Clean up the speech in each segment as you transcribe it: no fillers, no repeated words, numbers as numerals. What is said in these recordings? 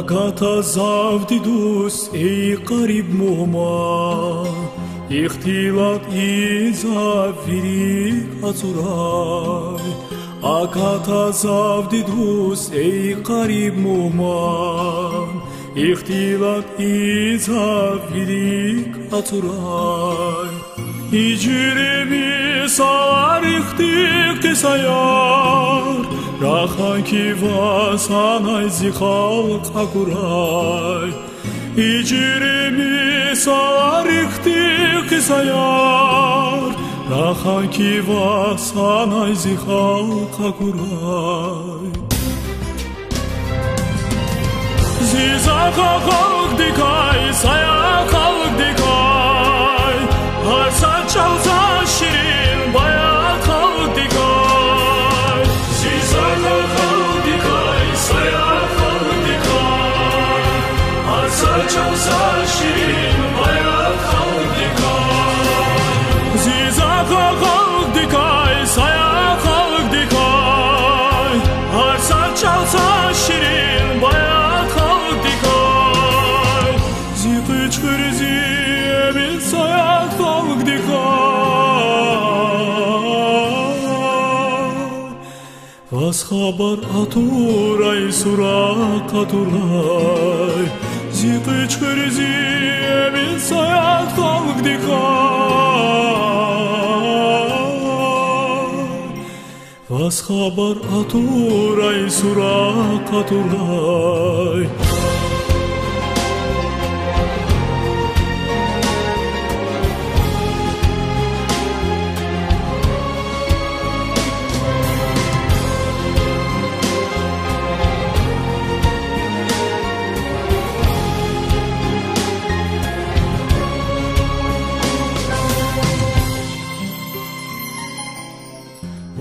Агата завдидус эй қариб мума ихтилат иза вирик ацурай Агата завдидус эй қариб мума ихтилат иза вирик ацурай Иҷирими салар ихтик тисаяр Раханки васанай зи халқ акурай Иҷирими салар ихтик тисаяр Раханки васанай зи халқ акурай Зизаха халқ дикай сая халқ дикай Арса çalsa şirin bayat halk dikay Zizana halk dikay saya halk dikay Arsa çalsa şirin bayat halk dikay Zizana halk dikay saya halk dikay Arsa çalsa şirin bayat halk dikay Zikı çıkırzi emin sayat halk dikay Вас хабар атурай сурак атурай Зикы чхырзи эмин саят халк дикай Вас хабар атурай сурак атурай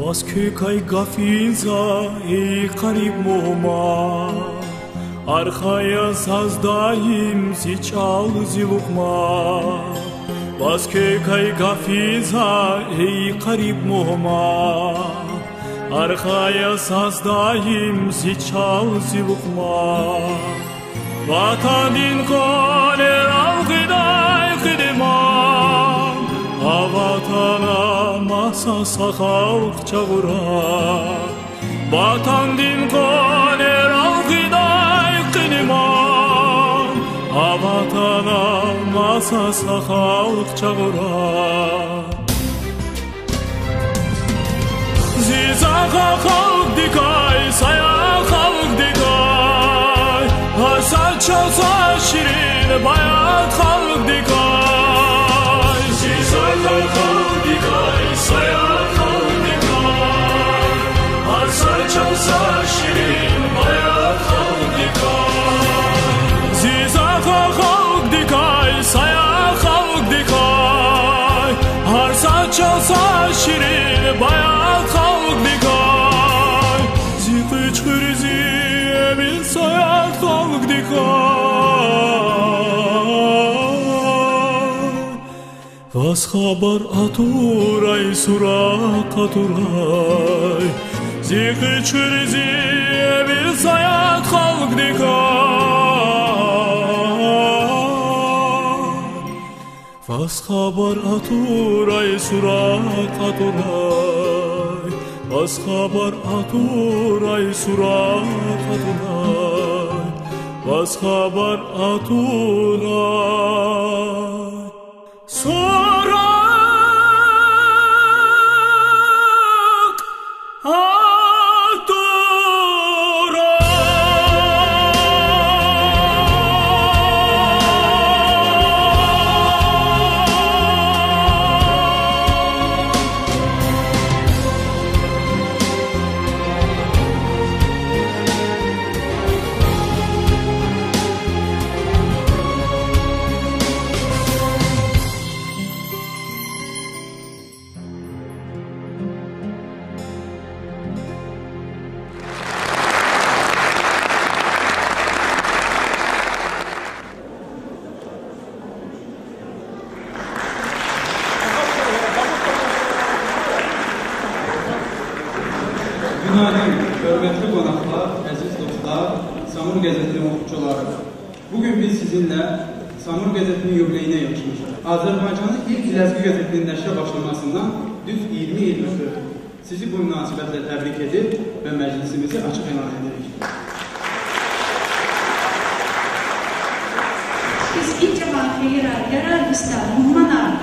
Вас кекай гафиза эй қариб мума Архая саздаим зичал зилукма Вас кекай гафиза эй қариб мума Архая саздаим зичал зилукма Ватандин конер алгидай хидиман Аватана масаса халq чагура Ватандин конер алгидай қиниман Аватана масаса халq чагура Зизаха халq дикай сая халq дикай Арса çalsa şirin bayat халq дикай Зизаха халq дикай сая халq дикай Арса çalsa şirin bayat халq дикай Зизаха халq дикай сая халq дикай Арса çalsa şirin bayat халq дикай Зикы чхырзи эмин саят халq дикай Вас хабар атурай сурак атурай Зикы чхырзи эмин саят халq дикай Вас хабар атурай сурак атурай Вас хабар атурай сурак атурай Вас хабар атурай Сурак атурай. sizinlə Samur qəzetinin yubileyinə yığışmışıq. Azərbaycanın ilk ləzgi qəzetinin nəşrə başlamasından düz 20 il ötür. Sizi bu münasibətlə təbrik edir və məclisimizi açıq elan edirik.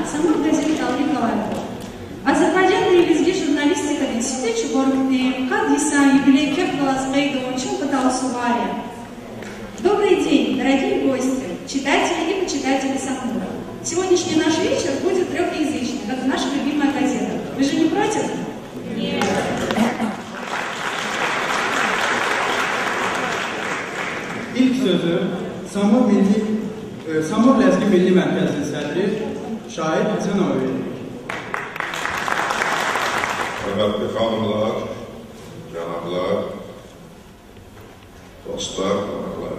Samur gazeti Алликалаева. Азербайджан лезги журналистика институты Чеборгны, Кадиса, юбилей Кевкалас Бейдо, Добрый день, дорогие гости, читатели и почитатели Самура. Сегодняшний наш вечер будет трехязычный, как и наша любимая газета. Вы же не против? Нет. İlk sözü Samur Ləzgi Milli Mərkəzinin sədri Şair Həsənova veririk. Hörmətli xanımlar, cənablar, dostlar, qonaqlar.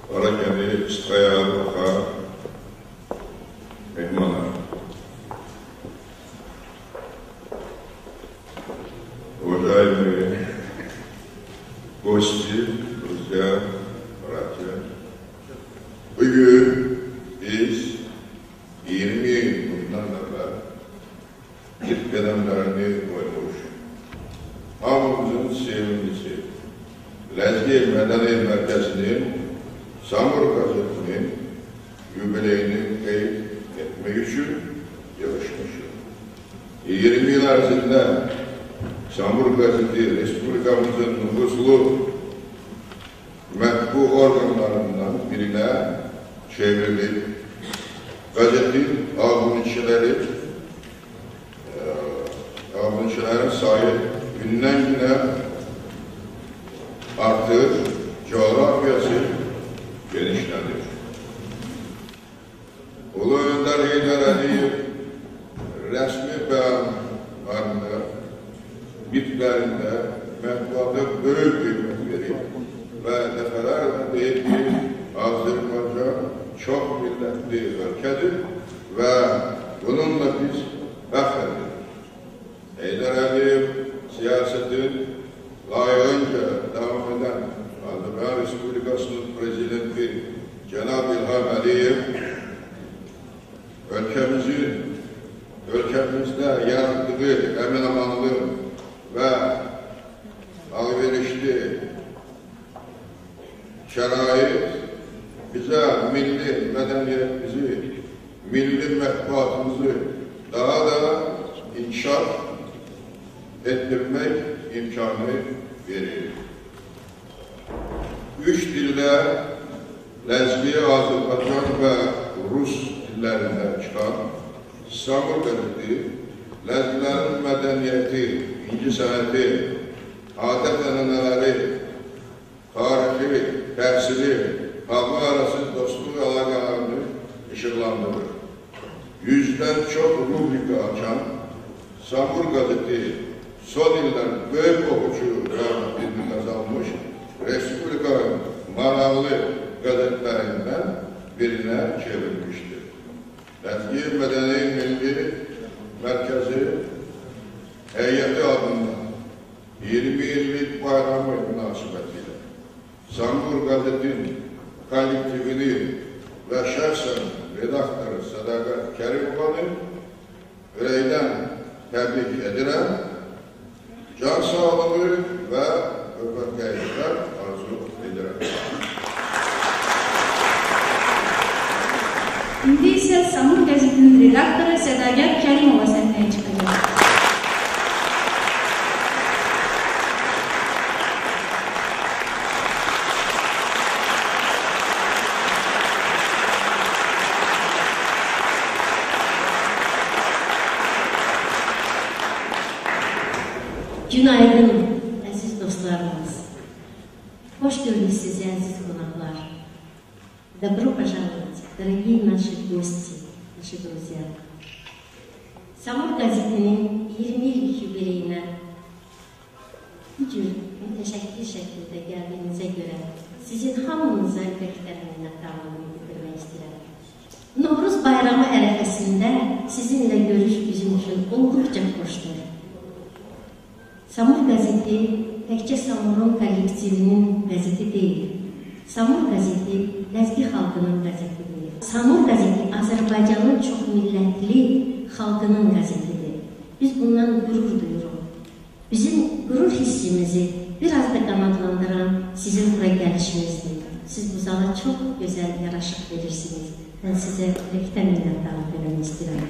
Barakəni İstxaya Baxa, mehmanlar. Уважаемые гости, друзья, братья, bugün biz 20 yıl bundan evvel ilk qədəmlərini qoymuş, hamımızın sevimlisi, Ləzgi Mədəni Mərkəzinin Samur Gazetinin yubileyini qeyd etmək üçün yığışmışıq. 20 yıl ərzində Samur Gazeti Respublikamızın nüfuzlu mətbu orqanlarından birinə çevrilib. Gazetin abunəçilərin sayı gündən günə artır, coğrafiyası genişlənir. Ulu Öndər Heydər Əliyev rəsmi bəyanlarında, bitlərində mətbuata böyük qiymət verir və dəfələrlə deyir ki, Azərbaycan çox millətli ölkədir və bununla biz fəxr edirik. Heydər Əliyev siyasətin layiqincə davam edən Azərbaycan Respublikasının prezidenti Cənab İlham Əliyev ölkəmizdə yaratdığı əmin-amanlı və alverişli şərait bizə milli mədəniyyətimizi, milli mətbuatımızı daha da inkişaf etdirmək imkanı verir. Üç dildə Ləzgi, Azərbaycan və Rus dillərində çıxan Samur qəzeti, Ləzgilərin mədəniyyəti, incəsənəti, adət-ənənələri, tarixi, təhsili, xalqlar arası dostluq əlaqələrini işıqlandırır. 100-dən çox rubrika açan Samur qəzeti son illər böyük oxucu rəğbətini qazanmış Respublikanın maraqlı qəzetlərindən birinə çevrilmişdir. Ləzgi Mədəni Milli Mərkəzi heyəti adından 20 illik bayramı münasibətilə Samur qəzetinin kollektivini və şəxsən redaktoru Sədaqət Kərimovanı ürəkdən təbrik edirəm. Can sağlığı və müvəffəqiyyətlər arzu edirəm. İndi isə Samur qəzetinin redaktoru Sədaqət Kərimova səhnəyə çıxacaq. Günaydın, əziz dostlarımız. Hoş gördük sizi, əziz qonaqlar. Добро пожаловать, дорогие наши гости, наши друзья. Samur qəzetinin 20 illik yubileyinə bu cür mütəşəkkil şəkildə gəldiyinizə görə sizin hamınıza ürəkdən minnətdarlığımı bildirmək istəyirəm. Novruz bayramı ərəfəsində sizinlə görüş bizim üçün olduqca xoşdur. Samur qəzeti təkcə Samurun kollektivinin qəzeti deyil. Samur qəzeti Ləzgi xalqının qəzetidir. Samur qəzeti Azərbaycanın çox millətli xalqının qəzetidir. Biz bundan qürur duyuruq. Bizim qürur hissimizi biraz da qanadlandıran sizin bura gəlişinizdir. Siz bu zala çox gözəl yaraşıq verirsiniz. Mən sizə ürəkdən minnətdarlıq eləmək istəyirəm.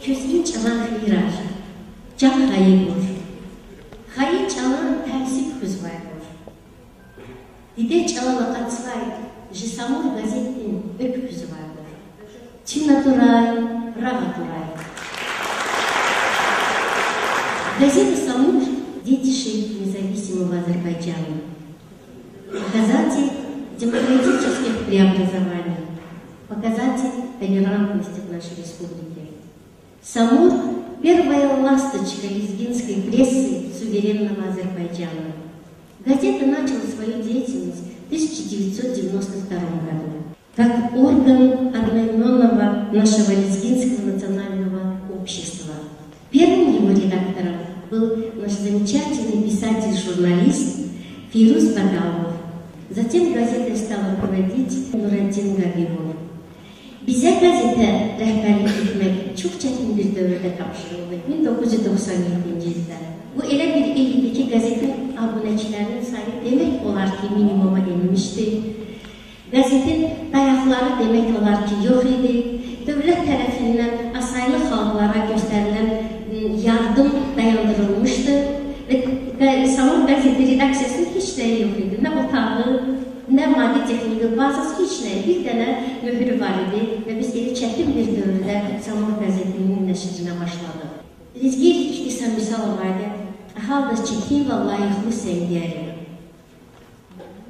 Közün çalan xeyrar, can xayı vur. Xayı çalan tərsib xüzvay vur. Didə çalan aqatsvay, Samur gazetin öp xüzvay vur. Çinaturay, Rağaturay. Газета «Самур» – детище независимого Азербайджана. Показатель демократических преобразований, показатель толерантности в нашей республике. «Самур» – первая ласточка лезгинской прессы суверенного Азербайджана. Газета начала свою деятельность в 1992 году как орган одноименного нашего лезгинского национального общества. Первым его редактором был наш замечательный писатель-журналист Фирuz Badalov. Затем газета стала руководить Nuradin Gabibov. Bizə qəzetə rəhbərlik etmək çox çətin bir dövrdə tapşırıldı, 1997-ci ildə. Bu elə bir il idi ki, qəzetin abunəçilərinin sayı demək olar ki, minimuma enmişdi. Qəzetin dayaqları demək olar ki, yox idi. Dövlət tərəfindən asaylı xalqlara göstərilən yardım dayandırılmışdı və Samur qəzeti redaksiyasının heç nəyi yox idi. Nə otağı, nə maddi texniki bazası, heç nəyi. Bir dənə möhürü var idi və biz elə çətin bir dövrdə Samur qəzetinin nəşrinə başladıq. Lezgilik İsa Misalovaydı, Halda çetin və layiqli səngəri.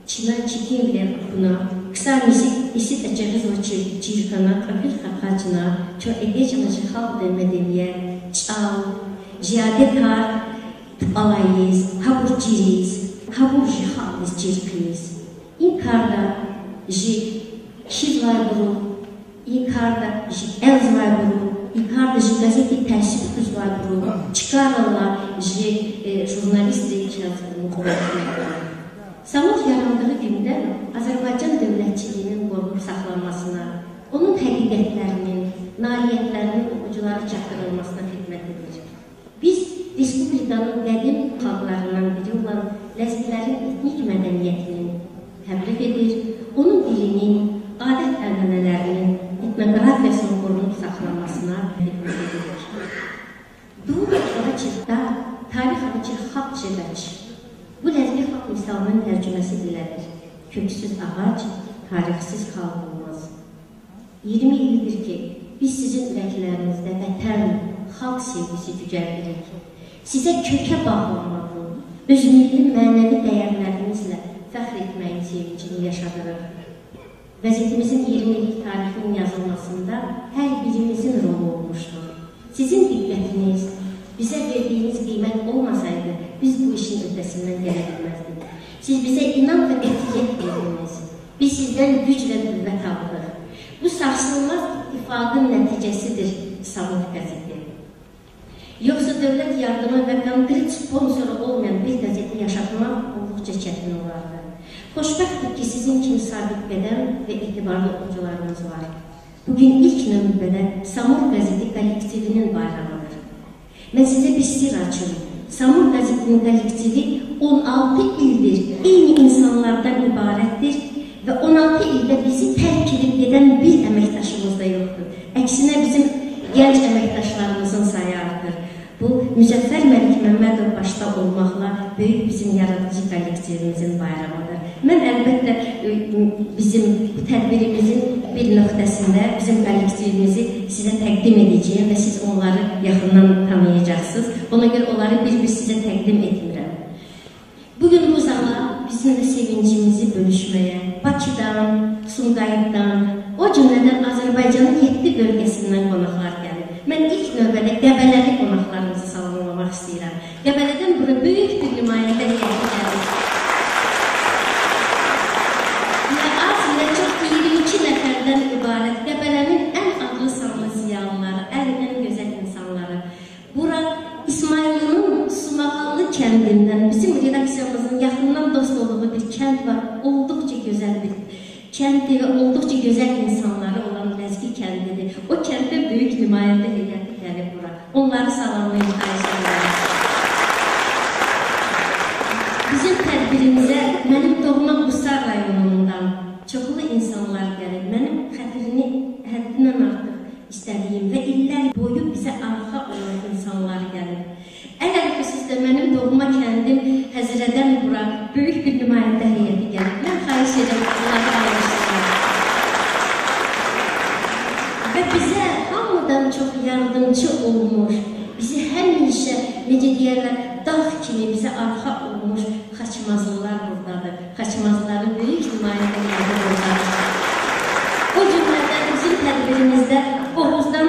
Çina çetin ilə buna, Kısa misit əcəğiz o çirkana, qafil xaqacına, ço edəcəncə xalq demədəviyə, çal, ziyadə kar, alayız, habur ciriz, habur jixalız cirkiz. İnkarda ji şizvay buru, inkarda ji elzvay buru, inkarda ji gazeti təşrif kuzvay buru, çıkarırlar ji jurnalist reycazını qovlatmaq. Samur yarandığı gündə Azərbaycan dövlətçiliyinin qorunub saxlanmasına, onun həqiqətlərinin, nailiyyətlərinin oxuculara çatdırılmasına xidmət edir. Biz Respublikanın qədim xalqlarından biri olan ləzgilərin etnik mədəniyyətini təbliğ edir, onun dilinin, adət-ənənələrinin, etnoqrafiyasının qorunub saxlanmasına xidmət edilir. Dur ağacıda tarix ağacı xalq cəbəç. Bu ləzgi xalq misalının tərcüməsi belədir. Köksüz ağac, tarixsiz xalq olmaz. 20 ildir ki, biz sizin ürəklərinizdə vətən, xalq sevgisi cücərdirik. Sizə kökə bağlanmağın, öz milli mənəvi dəyərlərinizlə fəxr etməyin sevincini yaşadırıq. Qəzetimizin 20 illik tarixinin yazılmasında hər birimizin rolu olmuşdur. Sizin diqqətiniz, bizə verdiyiniz qiymət olmasaydı, biz bu işin öhdəsindən gələ bilməzdik. Siz bizə inam və qətiyyət verdiniz. Biz sizdən güc və qüvvət aldıq. Bu sarsılmaz ittifaqın nəticəsidir Samur qəzeti. Yoxsa dövlət yardımı və konkret sponsoru olmayan bir qəzeti yaşatmaq olduqca çətin olardı. Xoşbəxtdir ki, sizin kimi sabit qədəm və etibarlı oxucularımız var. Bugün ilk növbədə Samur qəzeti kollektivinin bayramıdır. Mən sizə bir sir açım. Samur qəzetinin kollektivi 16 ildir eyni insanlardan ibarətdir və 16 ildə bizi tərk edib gedən bir əməkdaşımız da yoxdur. Əksinə bizim gənc əməkdaşlarımızın sayı artır. Bu, Müzəffər Məlik Məmmədov başda olmaqla böyük bizim yaradıcı kollektivimizin bayramıdır. Mən əlbəttə bizim bu tədbirimizin bir nöqtəsində bizim kollektivimizi sizə təqdim edəcəyim və siz onları yaxından tanıyacaqsınız. Ona görə onları bir-bir sizə təqdim etmirəm. Bugün bu zala bizimlə sevincimizi bölüşməyə Bakıdan, Sumqayıtdan, o cümlədən Azərbaycanın 7 bölgəsindən qonaqlar gəlib. Mən ilk növbədə Qəbələli qonaqlarımızı salamlamaq istəyirəm. Qəbələdən bura böyük bir nümayəndə heyəti gəlib. Nə az, nə çox 22 nəfərdən ibarət Qəbələnin ən adlı sanlı ziyalıları, ən gözəl insanları. Bura İsmayıllının kəndindən, bizim redaksiyamızın yaxından dost olduğu bir kənd var. Olduqca gözəl bir kənddir və olduqca gözəl insanları olan Ləzgi kəndidir. O kənddə böyük nümayəndə heyəti gəlib bura. Onları salamlayın, xahiş edirəm. Bizim tədbirimizə mənim doğma Qusar rayonundan çoxlu insanlar gəlib. Mənim xətrini həddindən artıq istədiyim və illər boyu bizə arxa olan insanlar gəlib. Ələlxüsus da mənim doğma kəndim Həzrədən bura böyük bir nümayəndə heyəti gəlib. Mən xahiş edirəm, onları alqışlayın. Və bizə hamıdan çox yardımcı olmuş, bizi həmişə, necə deyərlər, dağ kimi bizə arxa olmuş Xaçmazlılar buradadır. Xaçmazlıların böyük nümayəndə heyəti buradadır. O cümlədən bizim tədbirimizdə Oğuzdan,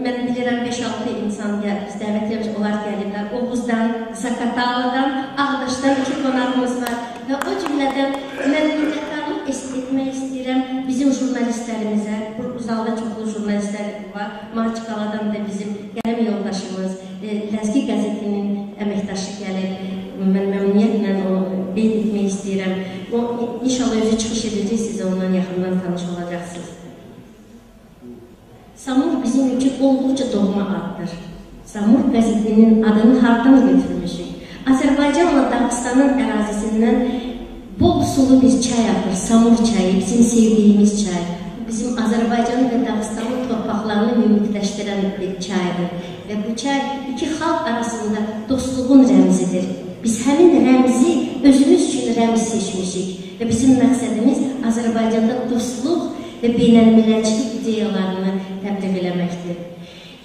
mən bilirəm 5-6 insan gəlib, biz dəvət etmiş, onlar gəliblər. Oğuzdan, Zaqataladan, Ağdaşdan 2 qonağımız var. Və o cümlədən mən minnətdarlıq etmək istəyirəm bizim jurnalistlərimizə. Bu zalda çoxlu jurnalistlər var. Mahaçqaladan da bizim qələm yoldaşımız, Ləzgi qəzetinin əməkdaşı gəlib. Mən məmnuniyyətlə onu qeyd etmək istəyirəm. O, inşallah özü çıxış edəcək, siz ondan yaxından tanış olacaqsınız. Samur bizim üçün olduqca doğma addır. Samur qəzetinin adını hardan götürmüşük? Azərbaycanla Dağıstanın ərazisindən bol sulu bir çay axır, Samur çayı, bizim sevdiyimiz çay. Bizim Azərbaycanı və Dağıstanın torpaqlarını ümumiləşdirən bir çaydır. Və bu çay iki xalq arasında dostluğun rəmzidir. Biz həmin rəmzi özümüz üçün rəmz seçmişik. Və bizim məqsədimiz Azərbaycanda dostluq və beynəlmiləlçilik ideyalarını təbliğ eləməkdir.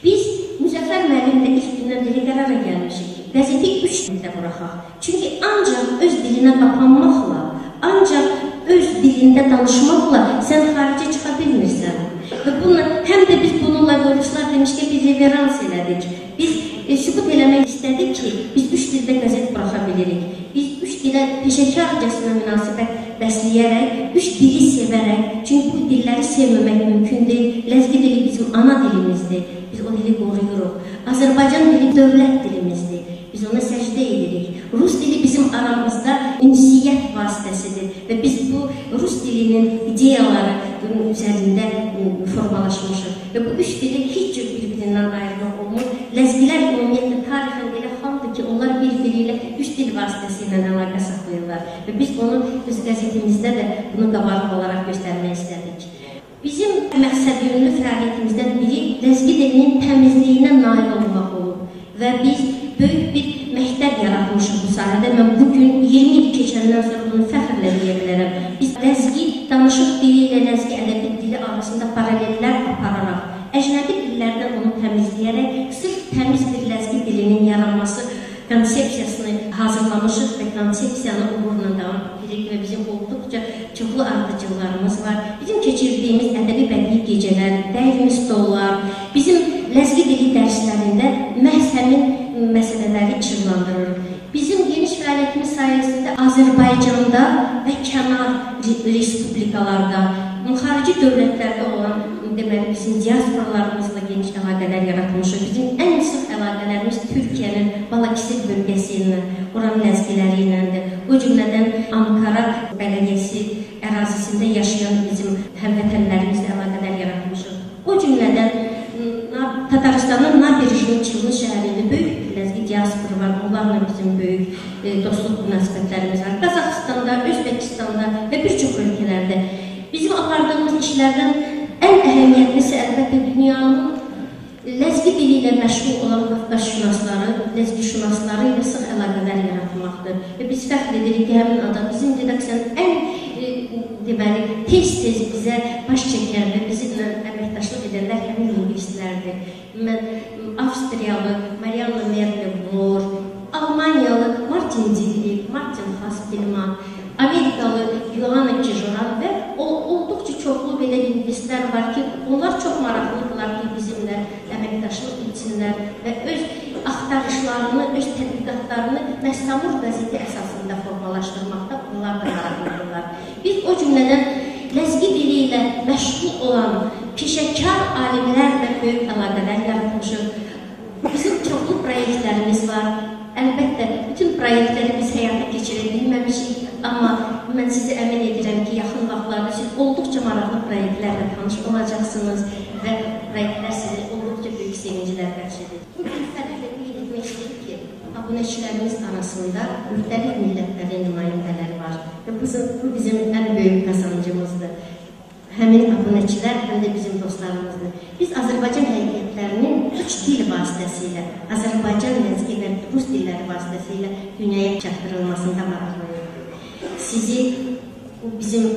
Biz Müzəffər müəllimlə ilk gündən belə qərara gəlmişik ki, qəzeti 3 dildə buraxaq. Çünki ancaq öz dilinə qapanmaqla, ancaq öz dilində danışmaqla sən xaricə çıxa bilmirsən. Və bununla, həm də biz bununla ruslar demiş ki, bir reverans elədik. Biz sübut eləmək istədik ki, biz 3 dildə qəzet buraxa bilirik. Biz 3 dilə peşəkarcasına münasibət bəsləyərək, 3 dili sevərək, çünki bu dilləri sevməmək mümkün deyil. Ləzgi dili bizim ana dilimizdir, biz o dili qoruyuruq. Azərbaycan dili dövlət dilimizdir, biz ona səcdə edirik. Rus dili bizim aramızda ünsiyyət vasitəsidir və biz bu rus dilinin ideyaları üzərində formalaşmışıq. Və bu 3 dili heç cür bir-birindən ayırmaq olmur. Ləzgilər ümumiyyətlə tarixən elə xalqdır ki, onlar bir-biri ilə 3 dil vasitəsilə əlaqə saxlayırlar. Və biz onu öz qəzetimizdə də bunu qabarıq olaraq göstərmək istədik. Bizim məqsədyönlü fəaliyyətimizdən biri ləzgi dilinin təmizliyinə nail olmaq olub. Və biz böyük bir məktəb yaratmışıq bu sahədə. Mən bugün 20 il keçəndən sonra bunu fəxrlə deyə bilərəm. Biz ləzgi danışıq dili ilə ləzgi ədəbi dili arasında paralellər apararaq, əcnəbi dillərdən onu təmizləyərək, sırf təmiz bir ləzgi dilinin yaranması konsepsiyasını hazırlamışıq və konsepsiyanı uğurla davam etdiririk və bizim olduqca çoxlu ardıcıllarımız var. Bizim keçirdiyimiz ədəbi bədii gecələr, dəyirmi stollar, bizim ləzgi dili dərslərində məhz həmin məsələləri işıqlandırır. Bizim geniş fəaliyyətimiz sayəsində Azərbaycanda və kənar respublikalarda, xarici dövlətlərdə olan deməli, bizim diasporalarımızla geniş əlaqələr yaratmışıq. Bizim ən sıx əlaqələrimiz Türkiyənin Balakesir bölgəsi ilə, oranın ləzgiləri iləndir. O cümlədən Ankara bələdiyyəsi ərazisində yaşayan bizim həmvətənlərimizlə əlaqələr yaratmışıq. O cümlədən Tataristanın Naberjni Çılını şəhərində böyük bir ləzgi diasporu var. Onlarla bizim böyük dostluq münasibətlərimiz var. Qazaxıstanda, Özbəkistanda və bir çox ölkələrdə. Bizim apardığımız işlərdən ən əhəmiyyətlisi əlbəttə dünyanın ləzgi dili ilə məşğul olan Qafqazşünasları, ləzgişünasları ilə sıx əlaqələr yaratmaqdır. Və biz fəxr edirik ki, həmin adam bizim redaksiyanın ən deməli, tez-tez bizə baş çəkən və bizimlə əməkdaşlıq edənlər həmin lingvistlərdir. Mən Avstriyalı Marianna Merle-Blor, Almaniyalı Martin Didrik, Martin Haspelman, Amerikalı Joanna Kijoran və olduqca çoxlu belə lingvistlər var ki, onlar çox maraqlıdırlar ki, bizimlə əməkdaşlıq etsinlər və öz axtarışlarını, öz tədqiqatlarını məhz Samur qəzeti əsasında formalaşdırmaqda onlar da maraqlıdırlar. Biz o cümlədən ləzgi dili ilə məşğul olan peşəkar alimlərlə böyük əlaqələr yaratmışıq. Bizim çoxlu proyektlərimiz var. Əlbəttə, bütün proyektləri biz həyata keçirə bilməmişik, amma mən sizi əmin edirəm ki, yaxın vaxtlarda siz olduqca maraqlı proyektlərlə tanış olacaqsınız və proyektlər sizə olduqca böyük sevinclər bəxş edir. Bugün fəxrlə qeyd etmək istəyirəm ki, abunəçilərimiz arasında müxtəlif millətlərin nümayəndələri var və bu bizim ən böyük qazancımızdır. Həmin abunəçilər həm də bizim dostlarımızdır. Biz Azərbaycan həqiqətlərinin üç dil vasitəsilə, Azərbaycan, Ləzgi və Rus dilləri vasitəsilə dünyaya çatdırılmasında maraqlıyıq. Sizi bu bizim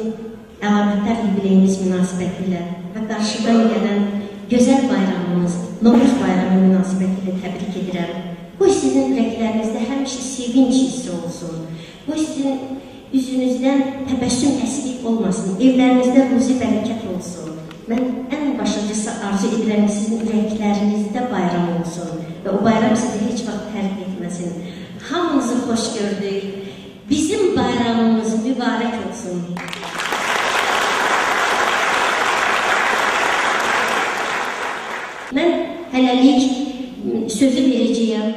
əlamətdar yubileyimiz münasibətilə və qarşıdan gələn gözəl bayramımız, Novruz bayramı münasibətilə təbrik edirəm. Qoy sizin ürəklərinizdə həmişə sevinc hissi olsun. Qoy sizin üzünüzdən təbəssüm əsrik olmasın, evlərinizdə ruzi bərəkət olsun. Mən ən başlıcısı arzu edirəm ki, sizin ürəklərinizdə bayram olsun və o bayram sizi heç vaxt tərk etməsin. Hamınızı xoş gördük. Bizim bayramımız mübarək olsun. Mən hələlik sözü verəcəyəm.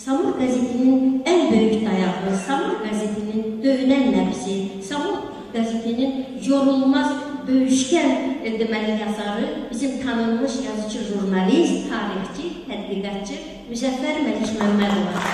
Samur qəzetinin ən böyük dayağı, Samur qəzetinin döyünən nəbzi, Samur qəzetinin yorulmaz döyüşkən deməli yazarı, bizim tanınmış yazıcı, jurnalist, tarixçi, tədqiqatçı Müzəffər Məlikməmmədova.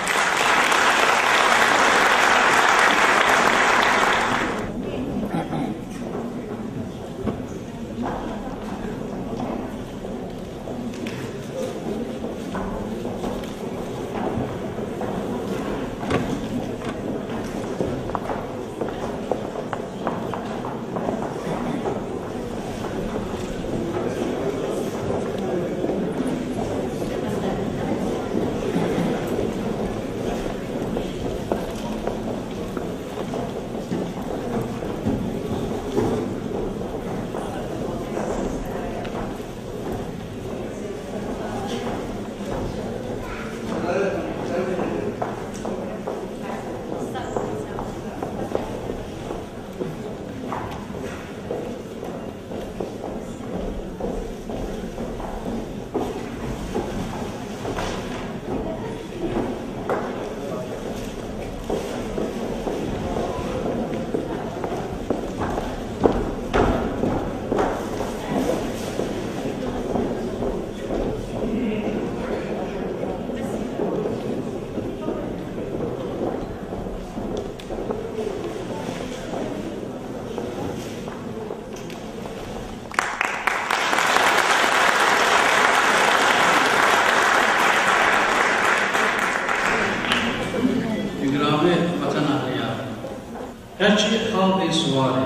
Hərçi xalq suvari,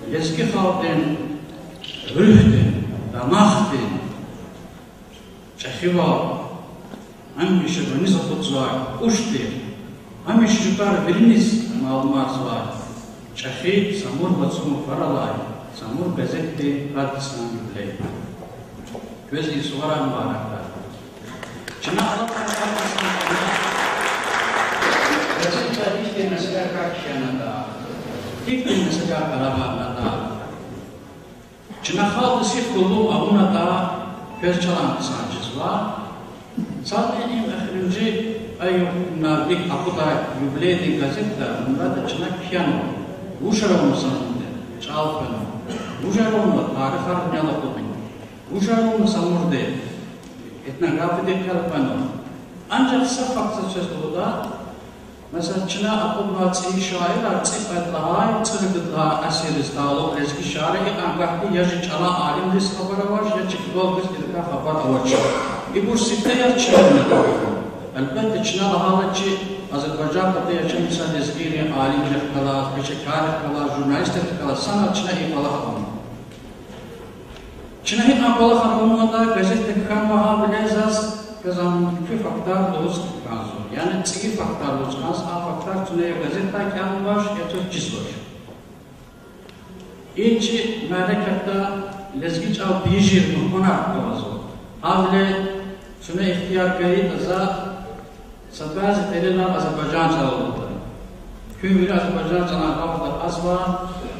Lezgi xalqın rühdin, ramaxdin, Çəxiva, həmişə vəniz oxucular, uşdir, həmişə jutar biriniz məlumat var, Çəxi Samur vaçumu faralay, Samur qəzetdi hadisan yubiley. Gözli suvara mübarəklər. Çina Allah Gazeta ilk bir mesele Kakşana'da, ilk bir mesele Karabağ'da, Çina xalqı sif qulluq ağuna da göz çalan sancız var. Sadece əxrinci ay akuda yubileydi gazeta, bunda da Çina kiyano, Uşarovnu sanındı, Çalfano, Uşarovnu tarix arqınyalı qulluq, Uşarovnu samurdu, etnografi dekalpano. Ancaq saf faktı söz da, mesela Çina aqubna çi şair çi fətlahay çırgıdla əsiriz dağılıb lezgi şairi anqahdi yaji çala alim ris xəbər var, ya çıkdol biz ilka xəbər var. İbu sifte ya Çin'e. Əlbəttə Çina lahala ki Azərbaycan qatı yaşayan insan lezgiri, alim rəxqala, peşəkar rəxqala, jurnalist rəxqala, sanat Çina iqala xanım. Çina iqala xanımına da qəzetdə kanvaha bilezaz kazandıkı faktlar doğuz kanzu. Yani çiki faktlar doğuz kanzu, a faktlar tüneye gazeta kan var, ya çok ciz var. İnci mələkətdə lezgic al dijir muhkonar kavazo. Havle tüne ihtiyar gayet aza sabaz elinar Azerbaycan çalıldı. Kümür Azerbaycan çalan az var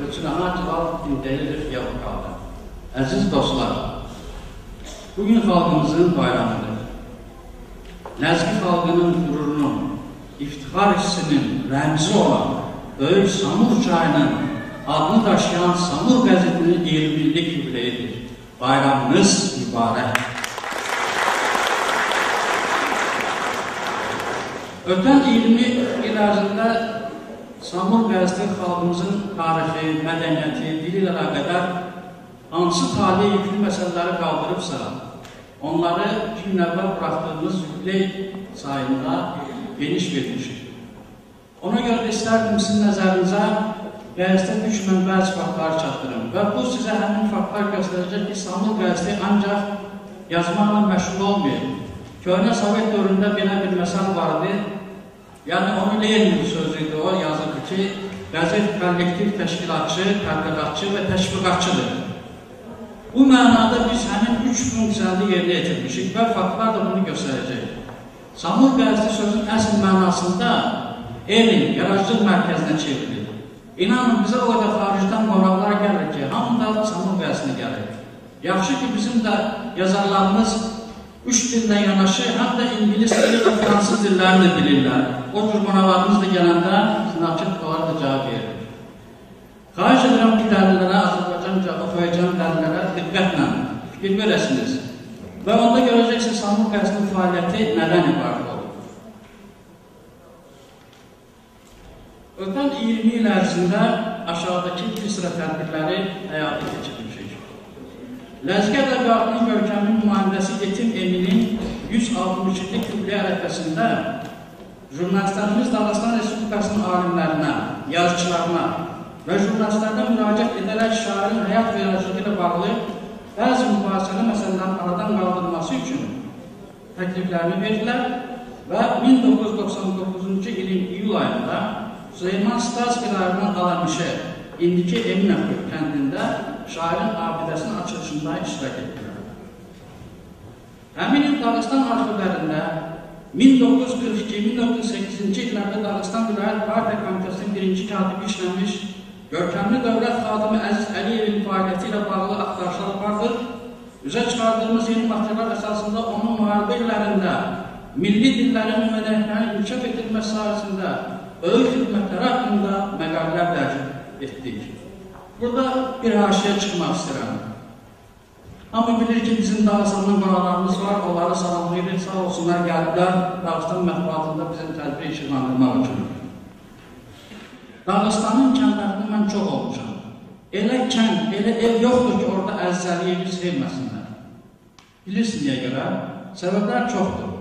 ve tüne hancılar indelilir yapı kaldı. Əziz dostlar, bugün xalqımızın bayramıdır. Ləzgi xalqının qürurunun, iftixar hissinin rəmzi olan Böyük Samur çayının adını daşıyan Samur qəzetinin 20 illik yubileyidir. Bayramınız mübarək. Ötən 20 il ərzində Samur qəzeti xalqımızın tarixi, mədəniyyəti, dili ilə əlaqədar hansı tali yüklü məsələləri qaldırıbsa, onları 2 gün əvvəl buraxdığımız yubiley sayında geniş vermişik. Ona görə də istərdim sizin nəzərinizə qəzetə düşmən bəzi faktları çatdırım və bu sizə həmin faktlar göstərəcək ki, Samur qəzeti ancaq yazmaqla məşğul olmayıb. Köhnə Sovet dövründə belə bir məsəl var idi, yəni onun Lenin sözü idi, o yazırdı ki, qəzet kollektiv təşkilatçı, təbliğatçı və təşviqatçıdır. Bu mənada biz həmin 3 funksiyanı yerinə yetirmişik və faktlar da bunu göstərəcək. Samur qəzeti sözün əsl mənasında elm, yaradıcılıq mərkəzinə çevrilir. İnanın, bizə o qədər xaricdən qonaqlar gəlir ki, hamı da Samur qəzetinə gəlir. Yaxşı ki, bizim də yazarlarımız 3 dillə yanaşı, həm də ingilis dili və fransız dillərini də bilirlər. O cür qonaqlarımız da gələndə sınaqçı onlara da cavab verir. Xahiş edirəm ki, dəlillərə, Azərbaycanca oxuyacağım dəlillərə diqqətlə fikir verəsiniz. Və onda görəcəksiniz Samur qəzetinin fəaliyyəti nədən ibarət olur. Ötən 20 il ərzində aşağıdakı bir sıra tədbirləri həyata keçirmişik. Ləzgi ədəbiyyatının görkəmli nümayəndəsi Yetim Eminin 160 illik yubileyi ərəfəsində jurnalistlərimiz Dağıstan Respublikasının alimlərinə, yazıçılarına və jurnalistlərə müraciət edərək şairin həyat və yaradıcılığı ilə bağlı bəzi mübahisəli məsələlərin aradan qaldırılması üçün təkliflərini verdilər və 1999-cu ilin iyul ayında Süleyman Starski rayonunun Alamişə, indiki Eminəxöy kəndində şairin abidəsinin açılışında iştirak etdilər. Həmin il Dağıstan arxivlərində 1942-1908-ci illərdə Dağıstan Vilayət Partiya Komitəsinin birinci katibi işləmiş, görkəmli dövlət xadimi Əziz Əliyevin fəaliyyəti ilə bağlı axtarışlar vardır. Üzə çıxardığımız yeni materiallar əsasında onun müharibə illərində milli dillərin və mədəniyyətlərin inkişaf edilməsi sahəsində böyük xidmətləri haqqında məqalələr dərc etdik. Burada bir haşiyə çıxmaq istəyirəm. Hamı bilir ki, bizim Dağıstandan qonaqlarımız var, onları salamlayırıq, sağ olsunlar, gəliblər Dağıstan mətbuatında bizim tədbiri işıqlandırmaq üçün. Dağıstanın kəndlərində mən çox olmuşam. Elə kənd, elə ev yoxdur ki, orada Əziz Əliyevi sevməsinlər. Bilirsin niyə görə? Səbəblər çoxdur.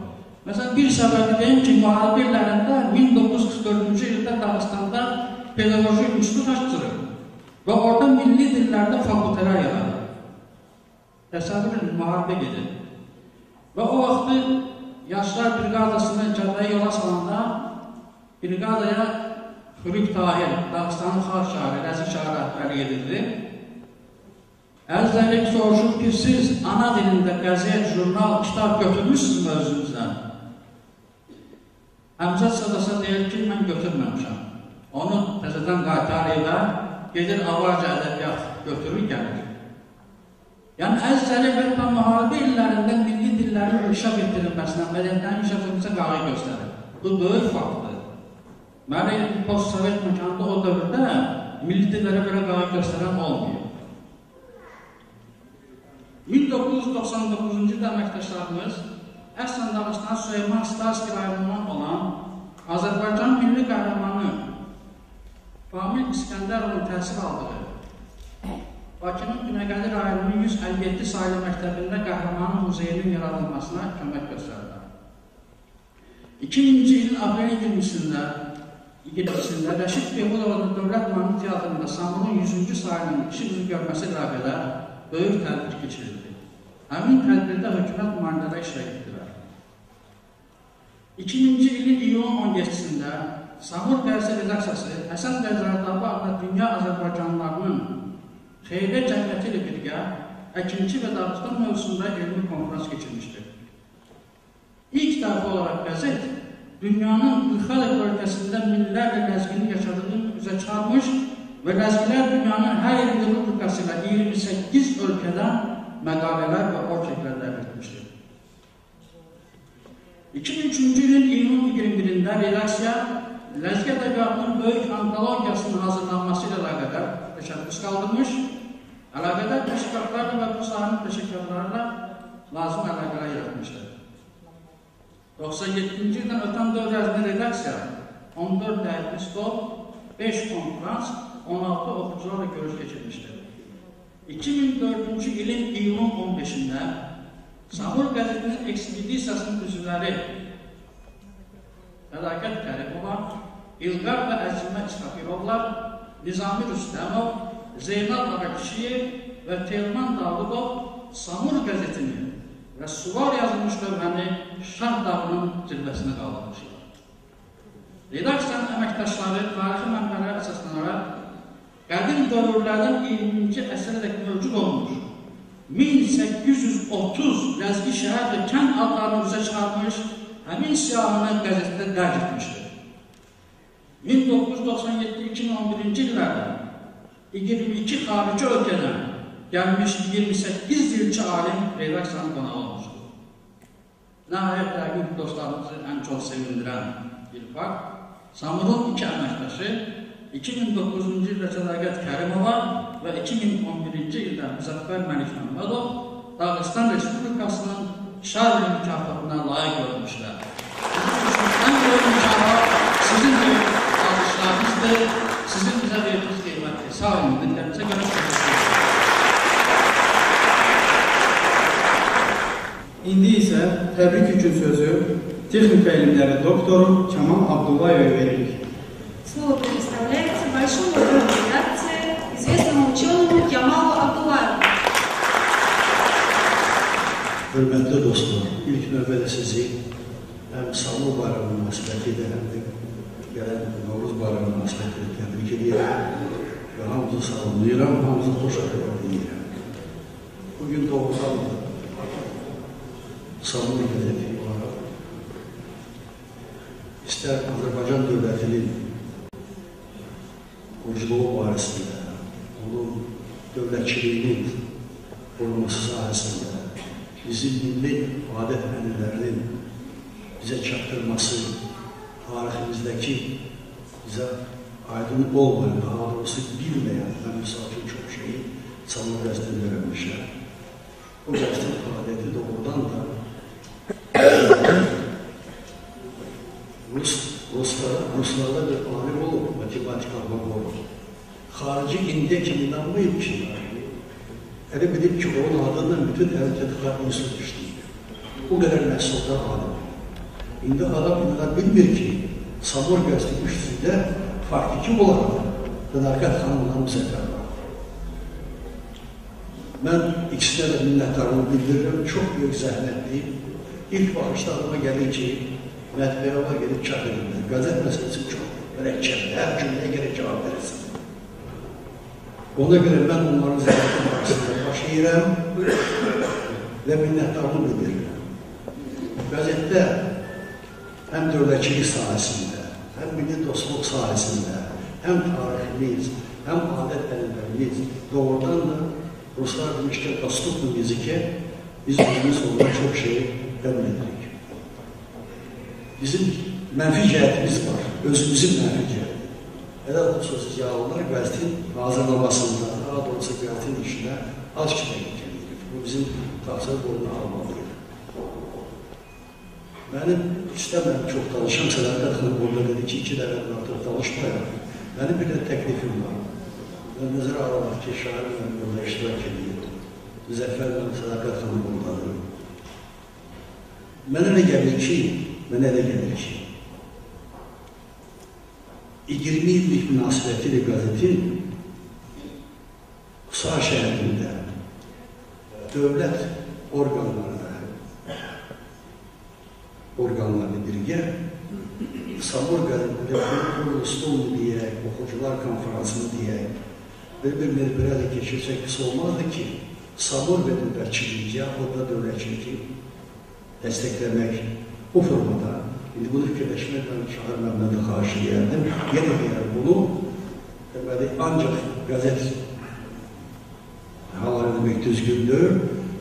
Məsələn, bir səbəbi deyim ki, müharibə illərində 1944-cü ildə Dağıstanda pedaqoji institut açdırır və orada milli dillərdə fakültələr yaranır. Təsəvvür edin, müharibə gedir. Və o vaxtı yaşlar briqadasını cəbhəyə yola salanda briqadaya Xürük Tahir, Dağıstanın xalq şairi, Ləzgi şairi rəhbərlik edirdi. Əziz Əliyev soruşur ki, siz ana dilində qəzet, jurnal, kitab götürmüşsünüz özünüzdən? Həmzət Sadasa deyir ki, mən götürməmişəm. Onu təzədən qaytar evə, gedir avarca ədəbiyyat götürür, gəlir. Yəni, Əziz Əliyev hətta müharibə illərində milli dillərin inkişaf etdirilməsinə, mədəniyyətlərin inkişaf etdirilməsinə qayğı göstərir. Bu böyük faktdır. Mənə post-sovet məkanında o dövrdə milli dillərə belə qayğı göstərən olmayıb. 1999-cu ildə əməkdaşlarımız əslən Dağıstan Süleyman Starski rayonundan olan Azərbaycan milli qəhrəmanı Famil İskəndərovun təhsil aldığı Bakının Binəqədi rayonunun 157 saylı məktəbində qəhrəmanın muzeyinin yaradılmasına kömək göstərdilər. 2000-ci ilin aprelin 20-sində Rəşid Behbudovun Dövlət Mahnı Teatrında Samurun 100-cü sayının işıq üzü görməsi ilə əlaqədar böyük tədbir keçirildi. Həmin tədbirdə hökumət nümayəndələri iştirak etdilər. 2000-ci ilin iyulun 17-sində Samur qəzeti redaksiyası Həsən bəy Zərdabi adına Dünya Azərbaycanlılarının Xeyriyyə Cəmiyyəti ilə birgə Əkinçi və Dağıstan mövzusunda elmi konfrans keçirmişdir. İlk dəfə olaraq qəzet dünyanın bir xeyli ölkəsində minlərlə ləzginin yaşadığını üzə çıxarmış və ləzgilər dünyanın hər yerində rubrikası ilə 28 ölkədən məqalələr və oçerklər dərc etmişdir. 2003-cü ilin iyunun 21-də redaksiya Ləzgi ədəbiyyatının böyük antologiyasının hazırlanması ilə əlaqədar təşəbbüs qaldırmış, əlaqədar təşkilatlarla və bu sahənin təşəkkürlərlə lazım əlaqələr yaratmışdır. 97-ci ildən ötən dövr ərzində redaksiya 14 dəyərli stol, 5 konfrans, 16 oxucularla görüş keçirmişdir. 2004-cü ilin iyunun 15-də Samur qəzetinin ekspedisiyasının üzvləri Sədaqət Kərimova, İlqar və Əzimə İsrafilovlar, Nizami Rüstəmov, Zeynal Ağakişiyev və Telman Davudov Samur qəzetini və suvar yazılmış lövhəni Şah Dağının zirvəsinə qaldırmışlar. Redaksiyanın əməkdaşları tarixi mənbələrə əsaslanaraq qədim dövrlərdən 20-ci əsrədək mövcud olmuş 1830 ləzgi şəhər və kənd adlarını üzə çıxarmış, həmin siyahını qəzetdə dərc etmişdir. 1997-2011-ci illərdə 22 xarici ölkədən gəlmiş 28 dilçi alim redaksiyanın qonağı olmuşdur. Nəhayət, yəqin ki, dostlarımızı ən çox sevindirən bir fakt, Samurun iki əməkdaşı 2009-cu ildə Sədaqət Kərimova və 2011-ci ildə Müzəffər Məlik Məmmədov Dağıstan Respublikasının Şarli mükafatına layiq görülmüşlər. Bizim üçün ən böyük mükafat sizin böyük alqışlarınızdır, sizin bizə verdiyiniz qiymətdir. Sağ olun, dinlərinizə görə çox təşəkkür edirəm. İndi isə təbrik üçün sözü texnika elmləri doktoru Kamal Abdullayevə veririk. Слово предоставляется большому другу редакции, известному ученому Камалу Абдуллаеву. Hörmətli dostlar, ilk növbədə sizi həm Samur bayramı münasibəti ilə, həm də gələn Novruz bayramı münasibəti ilə təbrik edirəm və hamınızı salamlayıram, hamınızı xoş xəbər deyirəm. Bugün doğrudan da Samur qəzeti olaraq istər Azərbaycan dövlətinin quruculuğu barəsində, onun dövlətçiliyinin qorunması sahəsində bizim milli adət-ənənələrinin bizə çatdırması, tariximizdəki bizə aydın olmayan, daha doğrusu bilməyən, mən misal üçün çox şeyi Samur qəzetini öyrənmişəm. Bu qəzetin fəaliyyəti doğrudan da Ruslarda bir alim olub, matematik Almagorov. Xarici indiyə kimi inanmayıb ki, elə bilib ki, onun adından bütün Elm Tədqiqat İnstitutu işləyib. O qədər məhsuldar alim. İndi adam inana bilmir ki, Samur qəzeti üstündə faktiki olaraq Sədaqət xanımla Müzəffər var. Mən ikisinə də minnətdarlığımı bildirirəm, çox böyük zəhmətliyim. İlk baxışda adıma gəlir ki, mətbəyə gedib çap edirlər. Qəzet məsələsi çox mürəkkəbdir, hər cümləyə görə cavab verirsin. Ona görə mən onların zəhməti qarşısında baş eğirəm və minnətdarlığımı bildirirəm. Qəzetdə həm dövlətçilik sahəsində, həm milli dostluq sahəsində, həm tariximiz, həm adət-ənənələrimiz doğrudan da Ruslar demişkən dostluqla müzikə biz bunun sonunda çox şey qəbul edirik. Bizim mənfi cəhətimiz var, özümüzün mənfi cəhəti. Hələ xüsusi ziyalılar qəzetin hazırlamasında, daha doğrusu qəzetin işinə az kifayət edirik. Bu bizim təqsir boynuna almalıyıq. Mənim istəmirəm çox danışım, Sədaqət xanım orada dedi ki, 2 dəfədən artıq danışmayaq. Mənim bir də təklifim var. Mən nəzərə alaraq ki, şair mənim orada iştirak edir. Müzəffər mənim Sədaqət xanım oradadır. Mənə elə gəlir ki, 20 illik münasibəti ilə qəzetin Qusar şəhərində dövlət orqanlarını birgə Samur qəzetində Qurulustun deyək, oxucular konferansını deyək, belə bir mərhələdə keçirsək pis olmazdı ki, Samur və dövlətçiliyi, yaxud da dövlətçiliyi dəstəkləmək bu formada. İndi bunu fikirləşmək mən Şahir müəllimdən də xahiş edərdim. Yenə deyərəm bunu, deməli, ancaq qəzet havalı demək düzgündür.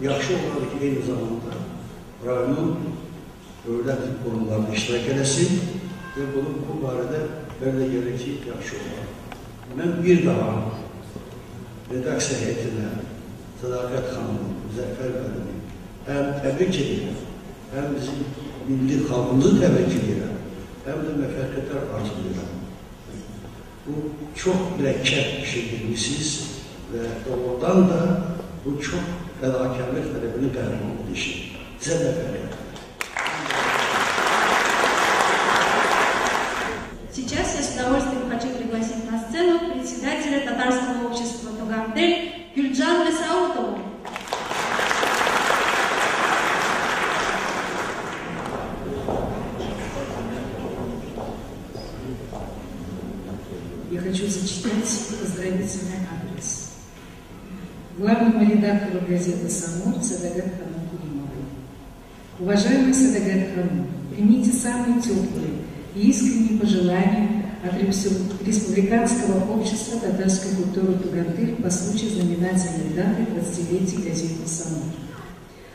Yaxşı olardı ki, eyni zamanda rayonun dövlət qurumlarında iştirak eləsin və bunun bu barədə belə gəlir ki, yaxşı olar. Mən bir daha redaksiya heyətinə, Sədaqət xanımı, Müzəffər müəllimi həm təbrik edirəm, həm bizim milli xalqımızı təbrik edirəm, həm də müvəffəqiyyətlər arzulayıram. Bu çox mürəkkəb işə girmişsiniz və doğrudan da bu çox fədakarlıq tələbini qəhrəmanlığı işi. Sizə müvəffəqiyyətlər. Сейчас я с удовольствием хочу пригласить на сцену председателя татарского общества «Тугантель» Гюльджан Месаутову. Я хочу зачитать поздравительный адрес. Главному редактору газеты «Самур» Садагат Ханум Кулимовой. Уважаемый Садагат Ханум, примите самые теплые и искренние пожелания от Республиканского общества татарской культуры «Тугантель» по случаю знаменательной даты 20-летия газеты «Самур».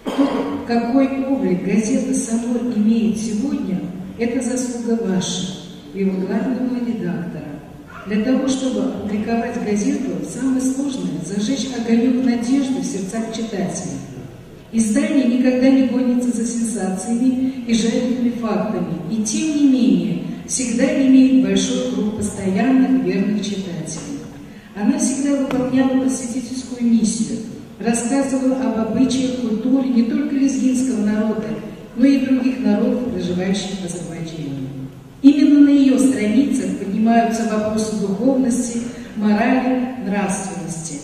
То, какой облик газета «Самур» имеет сегодня, это заслуга ваша, его главного редактора. Для того, чтобы опубликовать газету, самое сложное – зажечь огонек надежды в сердцах читателей. Издание никогда не гонится за сенсациями и жареными фактами, и тем не менее всегда имеет большой круг постоянных верных читателей. Она всегда выполняла просветительскую миссию, рассказывала об обычаях, культуре не только лезгинского народа, но и других народов, проживающих в Азербайджане. Именно на ее страницах поднимаются вопросы духовности, морали, нравственности.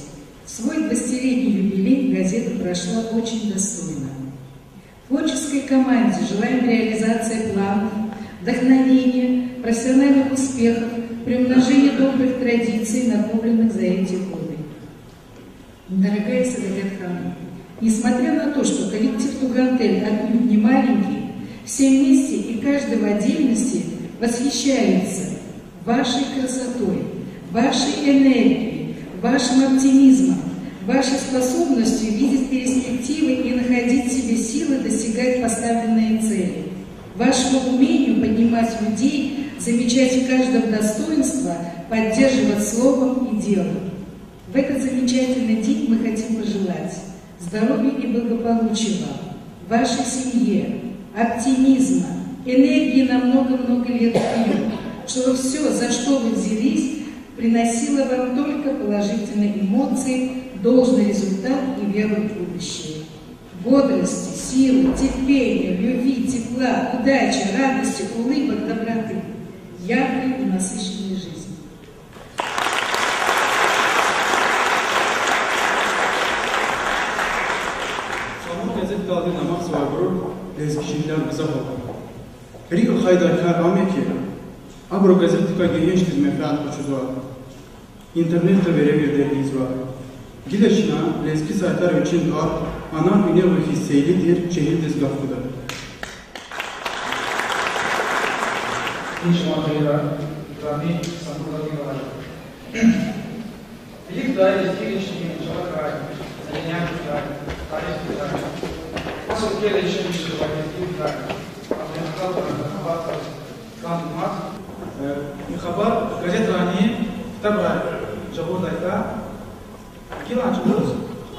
Свой 20-летний юбилей газета прошла очень достойно. Творческой команде желаем реализации планов, вдохновения, профессиональных успехов, приумножения добрых традиций, накопленных за эти годы. Дорогая Садагат Ханум, несмотря на то, что коллектив «Тугантель» отнюдь не маленький, все вместе и каждый в отдельности восхищаются вашей красотой, вашей энергией, вашим оптимизмом, вашей способностью видеть перспективы и находить в себе силы достигать поставленные цели, вашему умению поднимать людей, замечать в каждом достоинство, поддерживать словом и делом. В этот замечательный день мы хотим пожелать здоровья и благополучия вам, вашей семье, оптимизма, энергии на много-много лет вперед, чтобы все, за что вы взялись, приносило вам только положительные эмоции, должный результат и веру в будущее. Бодрости, силы, терпения, любви, тепла, удачи, радости, улыбок, доброты, яркой и насыщенной жизни. Рио хайдаркар аме ki, Abro gazetika genç dizmefrat uçuzva, internette verebildiğiniz var. Gileşina lezgi saytlar için var, ana üne ve hisseylidir, şehir dizgahıdır. خبر gazet rani kitab jaburdayda Gilançımız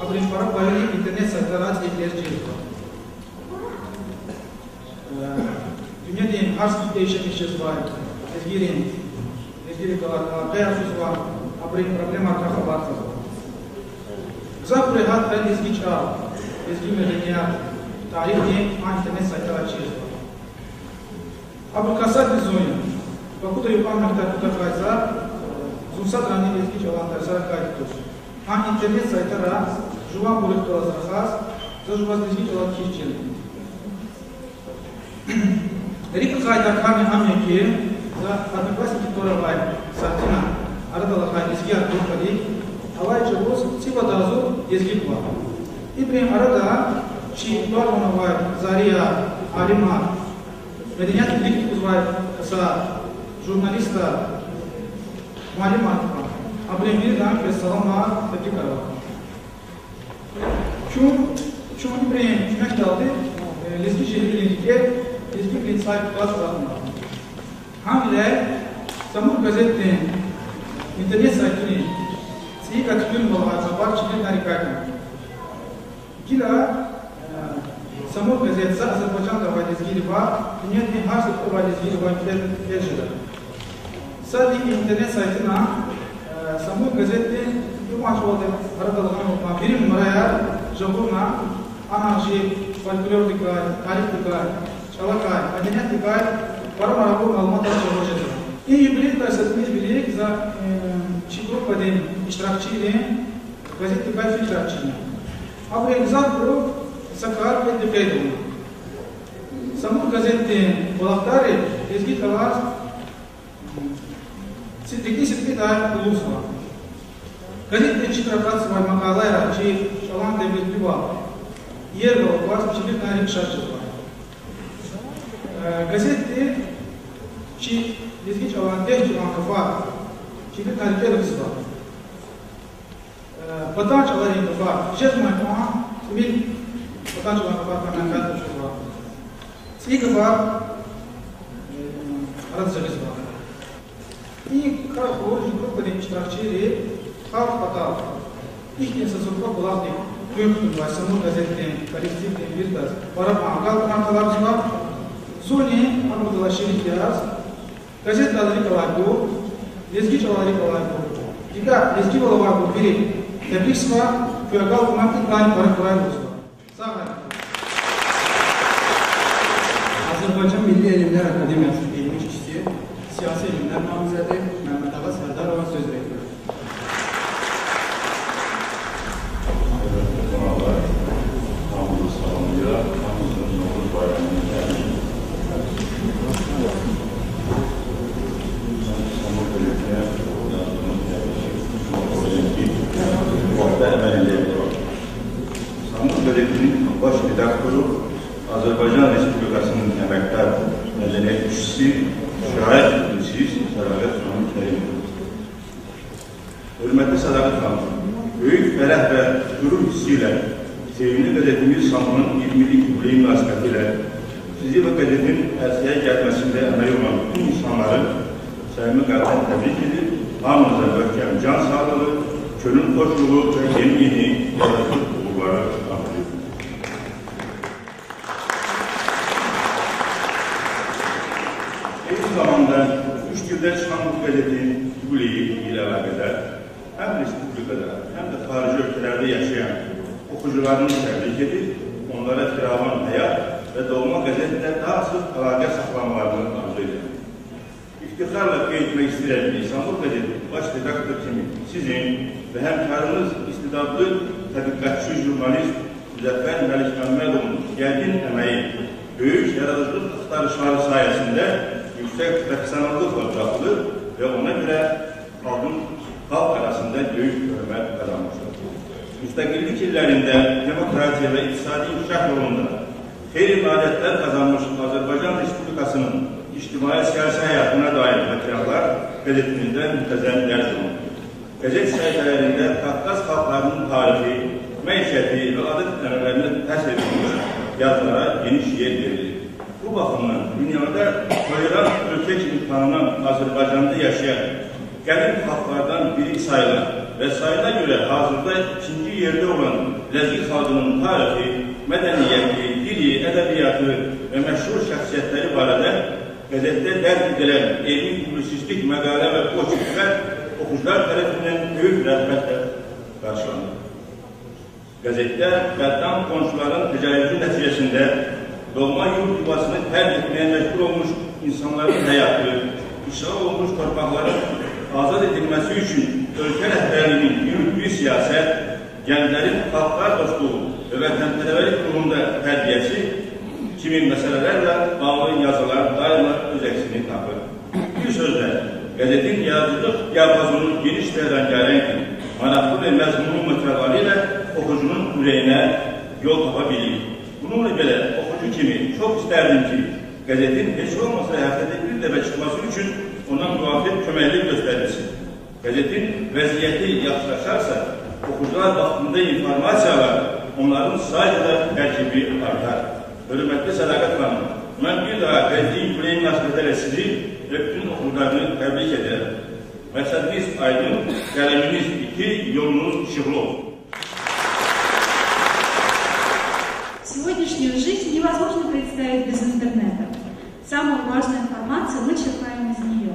Abrinçbara bayrağı internet saytlara ekler var. Dünya diyeyim her değişen işimiz var. Ezgirin, ezgirin kalar, kıyasız var. Abrin problem arka haber var. Güzel bir hat ve ezgi çağ, ezgi medeniyet, tarih diyeyim internet saytlara çeyiz var. Abr kasat vizoyu. Bakuda yupan miktar kaysa, Zunsat rani ezgi çalan dersler kayıt Han internet saytara juvan bulik dolazarxaz, за жуваз ezgi çalan kişçil. Рик kayda kami ameki, за одноклассники торавай сатина, арадалахай ezgi артуркали, алай чабоз цибадазу ezgi ква. İbrahim arada чи баронавай Зария Алима Medeniyet Lik uzvay sa jurnalista muallim Abdülhamid Dan ve salama tebrik araba. Şu İbrahim Cümek daldı lezgi şehirliğindeki Lezgi saytlar Hamile Samur gazetinin internet saytını Seyit Atgül Balğazapar Çilir Narikaytan. Gila Samur gazetesi Azerbaycan'da ve Lezgili var, dünyanın her sırtı ve Lezgili var Perşe'de. Sadece internet saytına Samur gazetinin bu maç oldu aradalığın birim numaraya Jaburna anarşi, folklor dikkat, tarih dikkat, çalakay, medeniyet dikkat, para bu malumat çalışacak. İyi юбилей dersetimiz birlik za çi gruppadan iştirakçı gazet dikkat iştirakçı. Abu exam grup sakar ve dikkat. Samur gazeti bulakları ezgi kalas sidikli sidikli da uluslar. Gazette çıkrakat var makalayla çi çalan devletli var. Yer var, çilik tarih şarjı var. Gazette çi lezgi çalan deh çalan kafa çilik tarih edilisi var. Patan çalan kafa, jezma kafa, simil patan çalan kafa kanan kafa var. سی kafa arada ceviz var. İyi kar grupların iştirakçıları halk patal. İlk insan kulak değil. Büyük var, Samur gazetinin, kolektifinin bir de para mangal kankalar var. Zoni anladılar şirik yaz. Gazet aları kolay bu. Lezgi çaları kolay bu. Dikkat, lezgi var bu biri. Tebrik var, kögal kumaklı kan para kolay bu. Sağ olun. Azərbaycan Milli Elmlər Akademiyasının elmi işçisi, siyasi elmlər namizədi Məhəmməd Ağa Sərdarova söz verilir. Qonaqlar, hamınızı salamlayıram, hamınızın Novruz bayramını təbrik edirəm. Samur qəzetinə yazdığımız təbriki ki, bu vaxtda əməl eləyə bilərəm. Samur qəzetinin baş redaktoru Azərbaycan Respublikasının əməkdar mədəniyyət işçisi, şair publisist Sədaqət xanım Kərimova. Hörmətli Sədaqət xanım, böyük fərəh və qürur hissi ilə sevimli qəzetimiz Samurun 20-lik yubileyi münasibətilə sizi və qəzetin ərsəyə gəlməsində əməyi olan bütün insanları səmimi qəlbdən təbrik edir, hamınıza möhkəm can sağlığı, könül xoşluğu və yeni-yeni yaradıcı uğurları arzulayır. Eyni zamanda üç dildə çıxan bu qəzetin yubileyi ilə əlaqədar həm respublikada, həm də xarici ölkələrdə yaşayan oxucularını təbrik edir, onlara firavan həyat və doğma qəzetlə daha sıx əlaqə saxlamalarını arzu edir. İftixarla qeyd etmək istəyirəm ki, Samur qəzeti baş redaktor kimi sizin və həmkarınız istidadlı tədqiqatçı jurnalist Müzəffər Məlikməmmədovun gərgin əməyi, böyük yaradıcılıq axtarışları sayəsində yüksək professionallıqla buraxılır və ona görə xalq arasında böyük hörmət qazanmışdır. Müstəqillik illərində demokratiya və iqtisadi inkişaf yolunda xeyri nailiyyətlər qazanmış Azərbaycan Respublikasının ictimai-siyasi həyatına dair materiallar qəzetimizdə müntəzəm dərc olunur. Qəzet səhifələrində Qafqaz xalqlarının tarixi, məişəti və adət-ənənələrinə təsir edilmiş yazılara geniş yer verilir. Bu baxımdan dünyada tolerant ölkə kimi tanınan Azərbaycanda yaşayan qədim xalqlardan biri sayılan və sayına görə hazırda ikinci yerdə olan Ləzgi xalqının tarixi, mədəniyyəti, dili, ədəbiyyatı və məşhur şəxsiyyətləri barədə qəzetdə dərc edilən elmi publisistik məqalə və oçerklər oxucular tərəfindən böyük rəğbətlə qarşılanır. Qəzetdə qəddam qonşuların təcavüzü nəticəsində doğma yurt yuvasını tərk etməyə məcbur olmuş insanların həyatı, işğal olmuş torpaqların azad edilməsi üçün ölkə rəhbərliyinin yürütdüyü siyasət, gənclərin xalqlar dostluğu və vətənpərvərlik ruhunda tərbiyəsi kimi məsələlərlə bağlı yazılar daima öz əksini tapır. Bir sözlə, qəzetin yaradıcılıq diapazonu geniş və rəngarəngdir, maraqlı və məzmunlu materialları ilə oxucunun ürəyinə yol tapa bilir. Bununla belə, oxucu kimi çox istərdim ki, qəzetin heç olmasa həftədə bir dəfə çıxması üçün ona müvafiq köməklik göstərilsin. Qəzetin vəziyyəti yaxşılaşarsa, oxucular vaxtında informasiyalar, onların sayıca da tərkibi artar. Hörmətli Sədaqət xanım, Mən bir daha qəzetin yubileyi münasibətilə sizi və bütün oxucularını təbrik edirəm. Məqsədiniz aydın, qələminiz iti, yolunuz işıqlı olsun. Сегодняшнюю жизнь невозможно представить без интернета. Самую важную информацию мы черпаем из нее.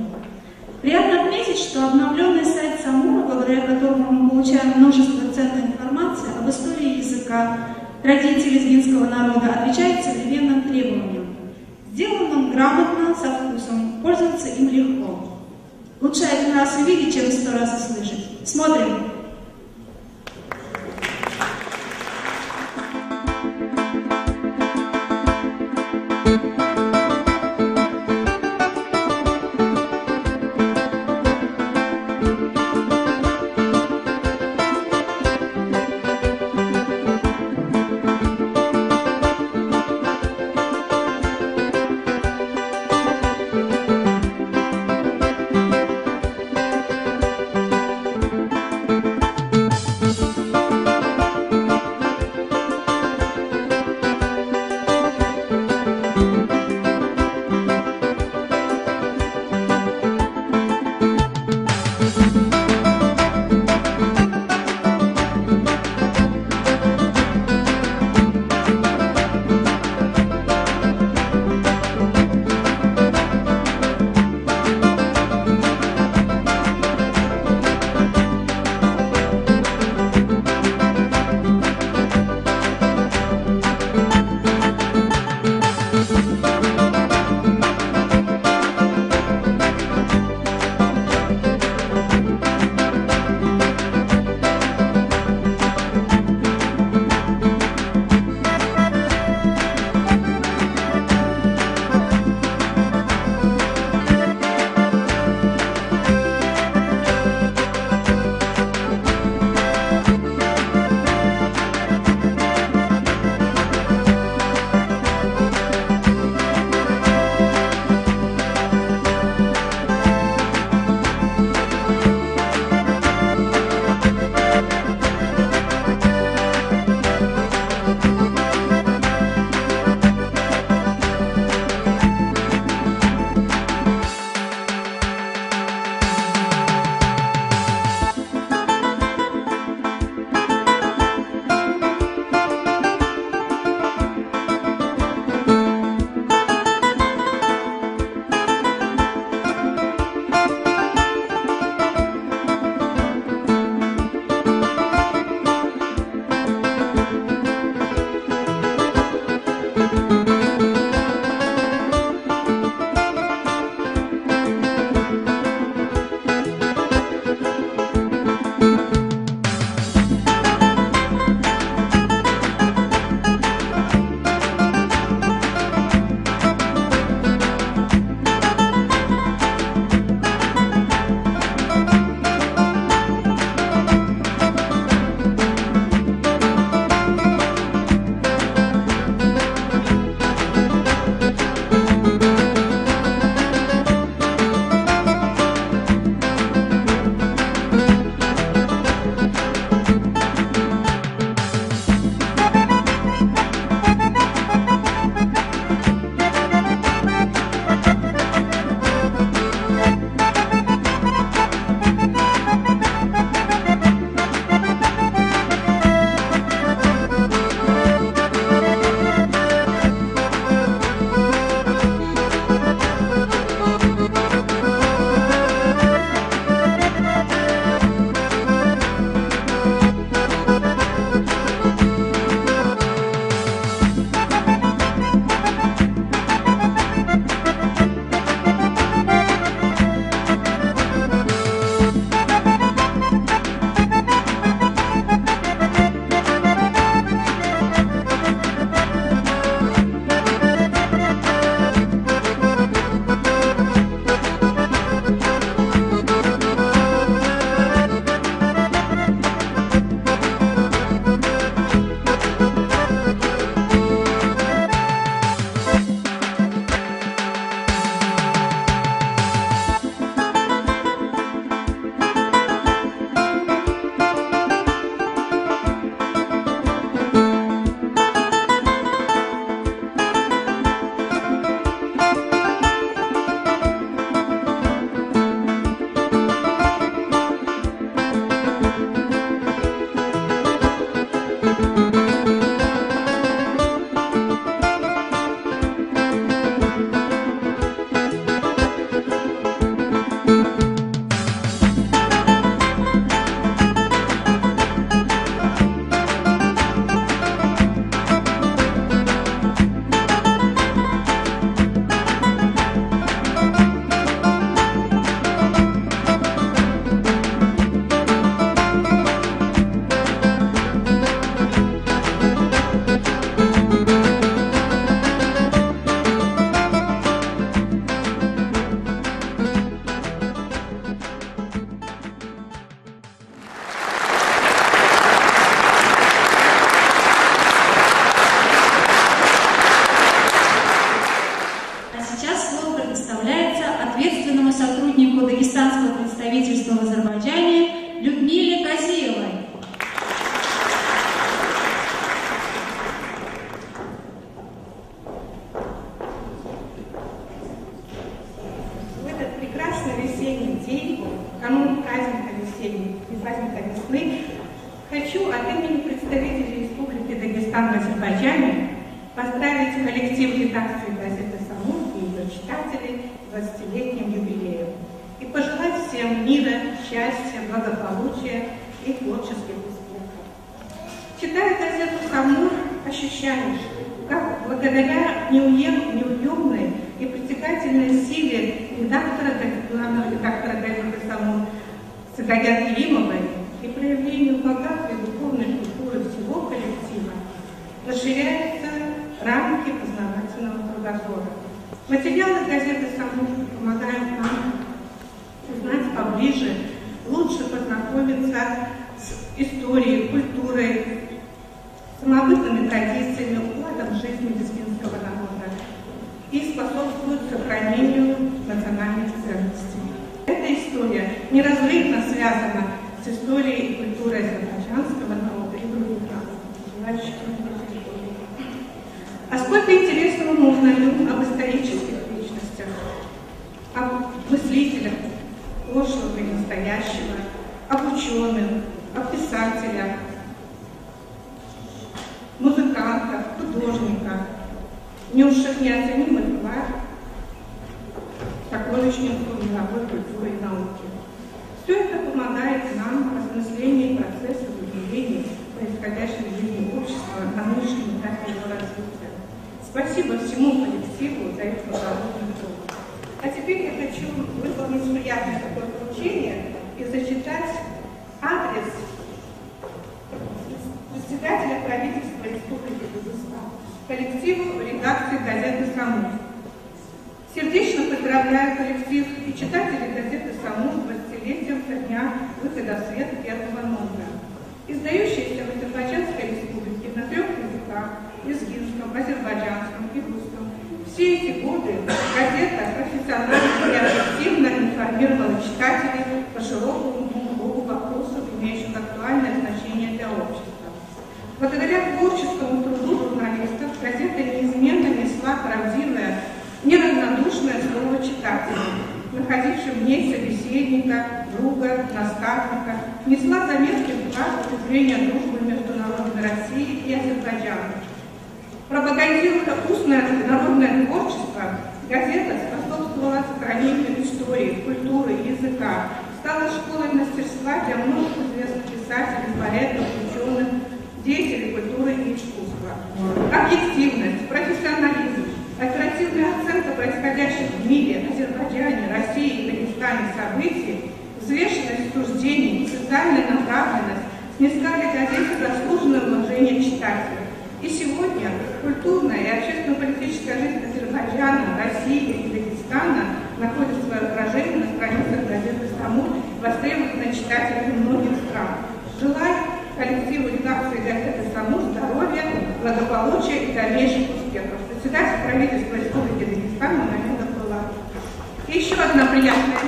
Приятно отметить, что обновленный сайт Самура, благодаря которому мы получаем множество ценной информации об истории языка, традиции лезгинского народа, отвечает современным требованиям. Сделан он грамотно, со вкусом, пользоваться им легко. Лучше один раз увидеть, чем 100 раз услышать. Смотрим! сотруднику дагестанского представительства в Азербайджане Людмиле Казиевой. В этот прекрасный весенний день, канун праздника весеннего и праздника весны, хочу от имени представителей Республики Дагестан в Азербайджане поздравить коллектив редакции газеты «Самур» и ее читателей с 20-летним юбилеем и пожелать всем мира, счастья, благополучия и творческих успехов. Читая газету «Самур», ощущаешь, как благодаря неуемной и притягательной силе редактора, главного редактора газеты «Самур» Садагат Керимовой и проявлению богатой духовной культуры всего коллектива расширяются рамки познавательного кругозора. Материалы газеты «Самур» помогают нам узнать поближе, лучше познакомиться с историей, культурой, самобытными традициями, укладом жизни лезгинского народа и способствуют сохранению национальных ценностей. Эта история неразрывно связана с историей и культурой азербайджанского народа и других народов, желающих на территории. А сколько интересного мы узнаем об исторических личностях, об мыслителях прошлого и настоящего, об ученых, об писателях, музыкантах, художниках, внесших неоценимый вклад в сокровищницу мировой культуры и науки. Все это помогает нам в осмыслении процессов и явлений, происходящих в жизни общества на нынешнем этапе его развития. Спасибо всему коллективу за их благородный труд. А теперь я хочу выполнить приятное такое поручение и зачитать адрес председателя правительства Республики Дагестан коллективу редакции газеты «Самур». Сердечно поздравляю коллектив и читателей газеты «Самур» с 20-летием со дня выхода в свет первого номера. Издающаяся в Азербайджанской республике на трех языках – лезгинском, азербайджанском и русском. Все эти годы газета профессионально и объективно информировала читателей по широкому кругу вопросов, имеющих актуальное значение для общества. Благодаря творческому труду журналистов газета неизменно несла правдивое, неравнодушное слово читателю, находившим в ней собеседника, друга, наставника, несла заметки вклад в укрепление дружбы между народами России и Азербайджана. Пропагандируя устное народное творчество, газета способствовала сохранению истории, культуры, языка, стала школой мастерства для многих известных писателей, поэтов, ученых, деятелей культуры и искусства. Объективность, профессионализм, оперативная оценка происходящих в мире, Азербайджане, России и Дагестане событий, взвешенность суждений, социальная направленность снискали газете заслуженное уважение читателя. И сегодня культурная и общественно-политическая жизнь Азербайджана, России и Дагестана находит свое отражение на страницах газеты «Самур», востребованной читателями многих стран. Желаю коллективу редакции газеты «Самур» здоровья, благополучия и дальнейших успехов. Председатель правительства Республики Дагестан Магомед Абдуллаев. И еще одна приятная.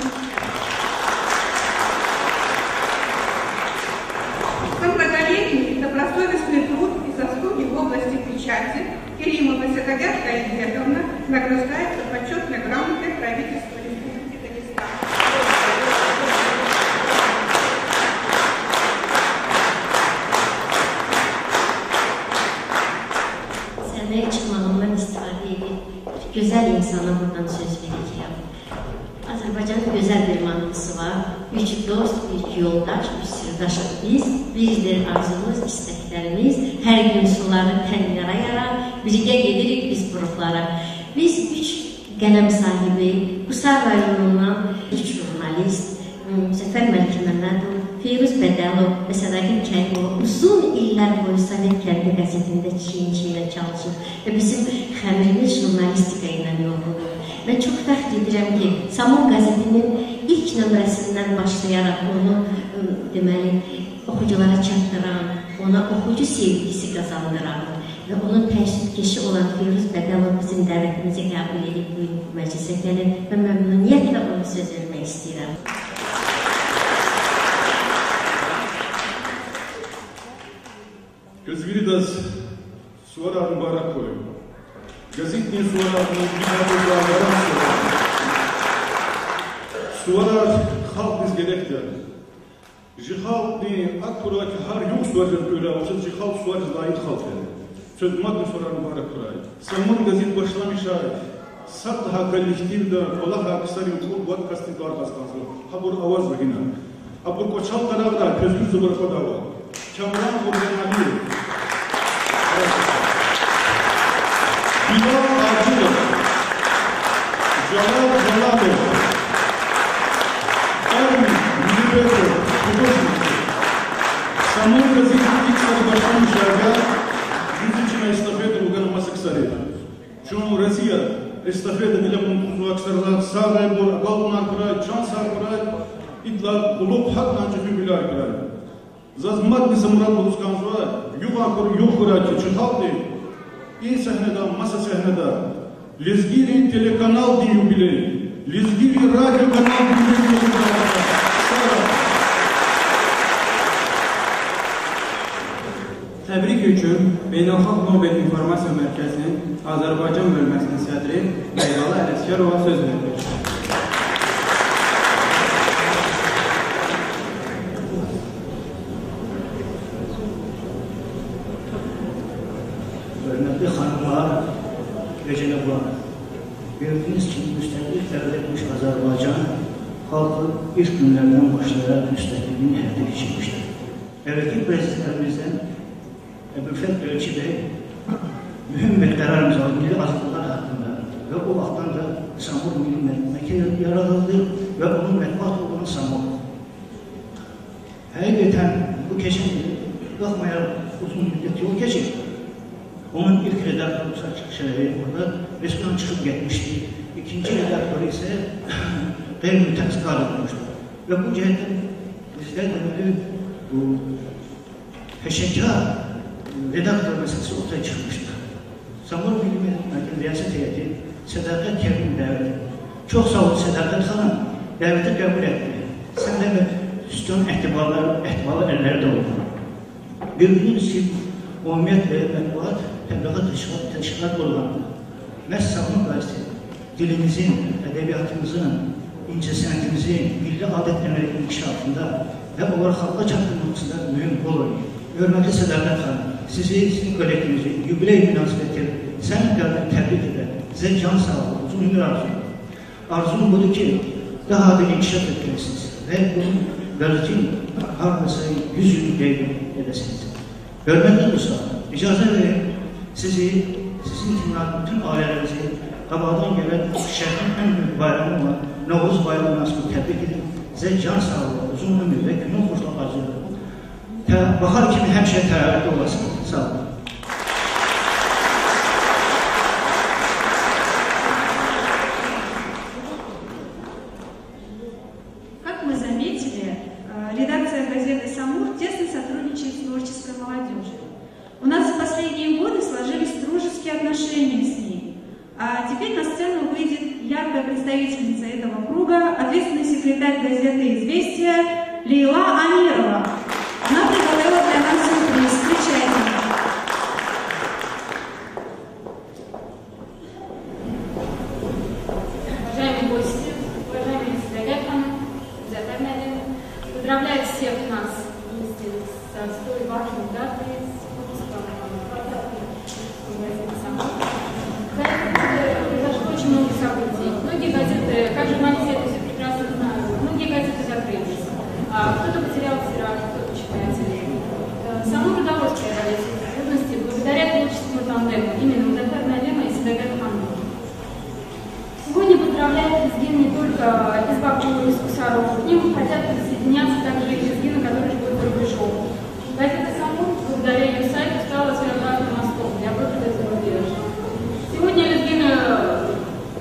За многолетний и добросовестный труд и заслуги в области печати Керимова Садагат Каибековна награждается почетной грамотой правительства Республики Дагестан. Səhnəyə çıxmağımdan istifadə edib gözəl insana buradan söz verəcəyəm. Azərbaycanın gözəl bir mahnısı var. Üç dost, üç yoldaş, üç sirdaşıq biz. Birdir arzumuz, istəklərimiz. Hər gün suları tən yara yara, birgə gedirik biz buruqlara. Biz üç qələm sahibi, Qusar rayonundan üç jurnalist, Müzəffər Məlikməmmədov, Firuz Bədəlov və Sədaqət Kərimov uzun illər boyu Sovet Kəndi qəzetində çiyin-çiyinə çalışıb və bizim xəmirimiz jurnalistika ilə yoğrulur. Mən çox fəxr edirəm ki, Samur qəzetinin ilk nömrəsindən başlayaraq onu deməli, oxuculara çatdıran, ona oxucu sevgisi qazandıran Və onun təşkilçisi olan Firuz Bədəlov bizim dəvətimizi qəbul edib bu məclisə gəlir və məmnuniyyətlə onu söz vermək istəyirəm. Gözviridas Suara mübarək koyun. Gazetni suararını Suarar xalq biz gerektir. Cihalni akkuraki har yok suarız öyle olsa cihal suarız layık halk yani. Söz madde sorar mübarek kuray. Samur gazet başlamış ay. Sat ha kollektivde Allah aksarın kul vat kastidar kastansı. Habur avaz vahina. Habur koçal tarafda közgür zubar kodava. Kamran Kurban Ali. Bilal Acılov, Jalal Jalalov, Ermin Münibekov, художник. Samur gazeti ilk sarı başlamış yerden 100. estafeta Lugano Masaksari. Чун Россия эстафета для Мунтузу Сарай Бур, Галман Курай, Чан Курай, Итла Кулуп Хатнан Чухюбиляр Курай. Зазмат Самурат Лусканзуа, Юга Кур Юхура Чухалты, и сахнеда, масса сахнеда. Лезгири телеканал день юбилей, Лезгири радиоканал день юбилей. Təbrik üçün Beynəlxalq Nobel İnformasiya Mərkəzinin Azərbaycan bölməsinin sədri Leyla Ələsgərova söz verilir. Hörmətli xanımlar və cənablar, gördüyünüz kimi müstəqillik tələb etmiş Azərbaycan xalqı ilk günlərdən başlayaraq müstəqilliyini həyata keçirmişdir. Əvvəlki prezidentlərimizdən Əbülfət Elçi Bey mühüm bir qərar imzaladı milli azadlıqlar haqqında və o vaxtdan da Samur Milli Mərkəzi yaradıldı və onun mətbuat orqanı Samur. Həqiqətən bu keçən il baxmayaraq uzun müddət yol keçir. Onun ilk redaktoru Şəhri burada resmen çıxıb getmişdi. İkinci redaktoru isə qeyri-mütəxəssis kadr olmuşdu. Və bu cəhətdən bizlər deməli bu peşəkar redaktor meselesi ortaya çıxmışdır. Samur Milli Mərkəzi Riyasət Heyəti Sədaqət Kərim dəvət etdi. Çox sağ olun Sədaqət xanım, dəvəti qəbul etdi. Sən də üstün etibarlı əlləri də oldu. Gördüyünüz ki, ümumiyyət və mətbuat, təbliğat təşkilat orqanıdır. Məhz Samur qəzeti dilimizin, ədəbiyyatımızın, incəsənətimizin, milli adət-ənənənin inkişafında və onları xalqa çatdırmasında mühüm rol oynayır. Hörmətli Sədaqət xanım, sizi, sizin kollektivinizi yubiley münasibətilə səmimiyyətlə təbrik edirəm. Sizə can sağlığı, uzun ömür arzulayıram. Arzum budur ki, daha da inkişaf etməlisiniz və bunun qəzetin hardasa 100 il qeyd edəsiniz. Hörmətli dostlar, icazə verin, sizi, sizin kimi bütün ailələrinizi qabaqdan gələn şərqin ən böyük bayramı olan Novruz bayramı münasibətilə təbrik edirəm. Sizə can sağlığı, uzun ömür və günün xoşluq arzulayıram. Bahar kimi həmişə təravətli olasınız. Sağ olun. Как мы заметили, редакция газеты «Самур» тесно сотрудничает с творческой молодежью. У нас в последние годы сложились дружеские отношения с ней. А теперь на сцену выйдет яркая представительница этого круга, ответственный секретарь газеты «Известия» Лейла Амирова. Она приготовила для нас сюрприз. Встречайте. Уважаемые гости, уважаемые Садагат ханум, Музафар Муаллим, поздравляю всех нас вместе со столь важной датой, с выпуском газеты «Самур». За этот год произошло очень много событий. Многие газеты, как журналисты это все прекрасно знают, многие газеты закрылись. Кто-то потерял тираж, кто-то читателей. Самуру удалось преодолеть эти трудности благодаря творческому тандему, именно Музафар Муаллима и Садагат ханум. Сегодня поздравляют лезгин не только из Баку, из Кусаров, к ним хотят присоединяться также и лезгины, которые живут за рубежом. Газета «Самур», благодаря ее сайту, стала своеобразным мостом для выхода за рубеж. Сегодня лезгины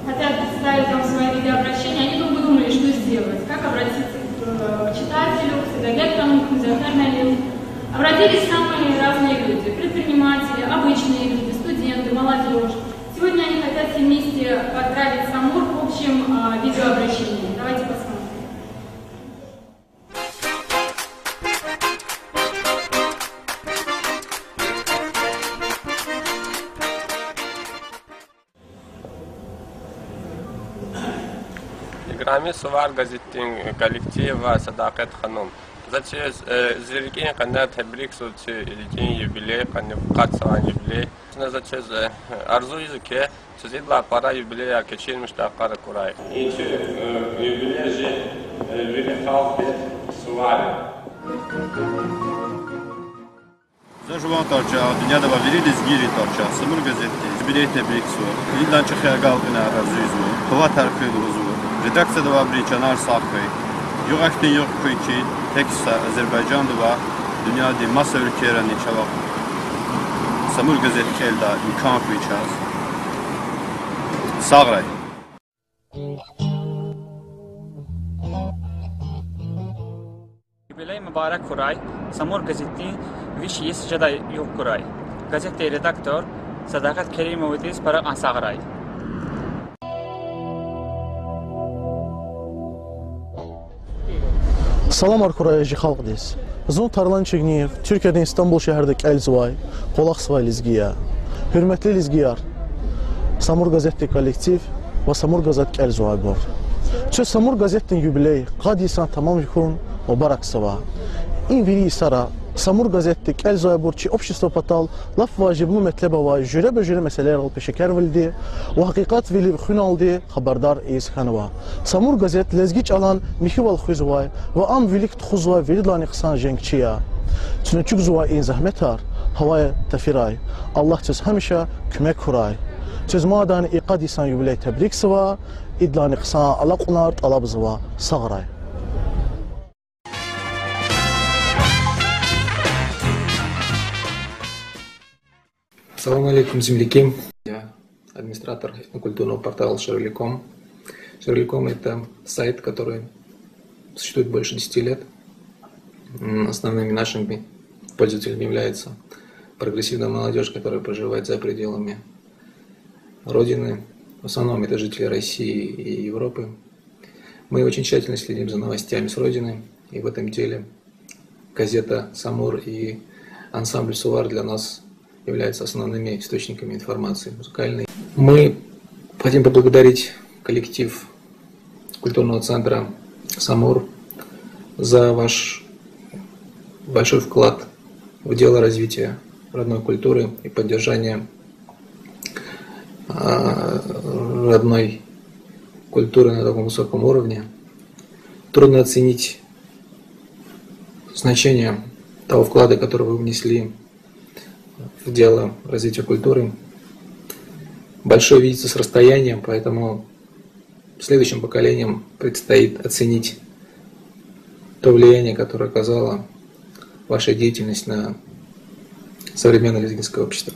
хотят представить вам свои виды обращения, они долго думали, что сделать, как обратиться к читателю, к Садагат ханум, к Музафар Муаллиму. Обратились самые разные люди: предприниматели, обычные люди, студенты, молодежь. Сегодня они хотят все вместе поздравить Самур в общем видеообращении. Давайте посмотрим. Грами Сувар газетин коллектива Садакат Ханум. Зачем зиргин кана тебрик сути илгин юбилей кана катсан юбилей. Зачем арзу языке сизидла пара юбилея кечирmiş dakika kuray. İnci юбилей же вирихал бет Сувари. Заживан tarça, dünyada var veri lezgiri tarça, Samur gazeti, юбилей tebrik su, İldan çıkıya galgına arzu yüzü, hava tarkı duruzu. Redaksiyada var bir çanar sahı, yok aktin yok ki tek Azerbaycan'da var, dünyada masa ülkelerinin çabuk. Samur gazeti elde imkan koyacağız. Sağ olun. Юбилей mübarek Kuray, Samur gazeti viş yesicada yok Kuray. Gazete redaktör Sadakat Kerimovitiz para ansağray. Salam arkurayıcı xalq deyiz. Zun Tarlan Çigniyev, Türkiyədən İstanbul şəhərdə Kəlzvay, Qolaqsvay Lizgiya. Hörmətli Lizgiyar, Samur Gazetli kollektiv və Samur Gazet Kəlzvay bor. Çö Samur Gazetin yubiley, qadisan tamam yukun, mübarək sava. İn viri isara, Samur Gazetli Kəlzvay bor ki, общество patal, laf vacibli mətləbə vay, jürə bə jürə məsələlər al peşəkər vildi, və haqiqat vilib xün aldı, xabardar iz xanva. Samur Gazet lezgiç alan Mixival xüzvay və am vilik txuzvay veridlani qısan jengçiya. Çünki zuvay in zəhmətar, havaya təfiray. Allah söz həmişə kömək kuray. Söz madanı iqad isan yubiley təbrik sıva, idlani qısan alaq unar talab zıva, sağray. Салам алейкум, земляки. Я администратор этнокультурного портала Шерликом. Шерликом – это сайт, который существует больше 10 лет. Основными нашими пользователями является прогрессивная молодежь, которая проживает за пределами Родины. В основном это жители России и Европы. Мы очень тщательно следим за новостями с Родины. И в этом деле газета «Самур» и ансамбль «Сувар» для нас являются основными источниками информации музыкальной. Мы хотим поблагодарить коллектив культурного центра «Самур» за ваш большой вклад в дело развития родной культуры и поддержания родной культуры на таком высоком уровне. Трудно оценить значение того вклада, который вы внесли в дело развития культуры. Большое видится с расстоянием, поэтому следующим поколениям предстоит оценить то влияние, которое оказала ваша деятельность на современное лезгинское общество.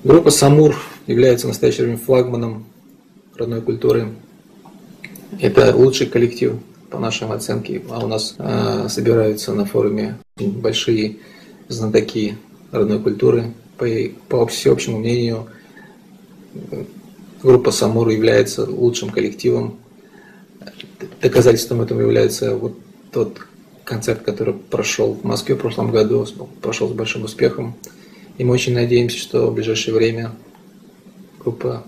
Группа «Самур» является в настоящее время флагманом родной культуры. Это лучший коллектив по нашим оценке. А у нас собираются на форуме большие знатоки родной культуры. По всеобщему мнению, группа «Самур» является лучшим коллективом. Доказательством этому является вот тот концерт, который прошел в Москве в прошлом году, прошел с большим успехом. И мы очень надеемся, что в ближайшее время группа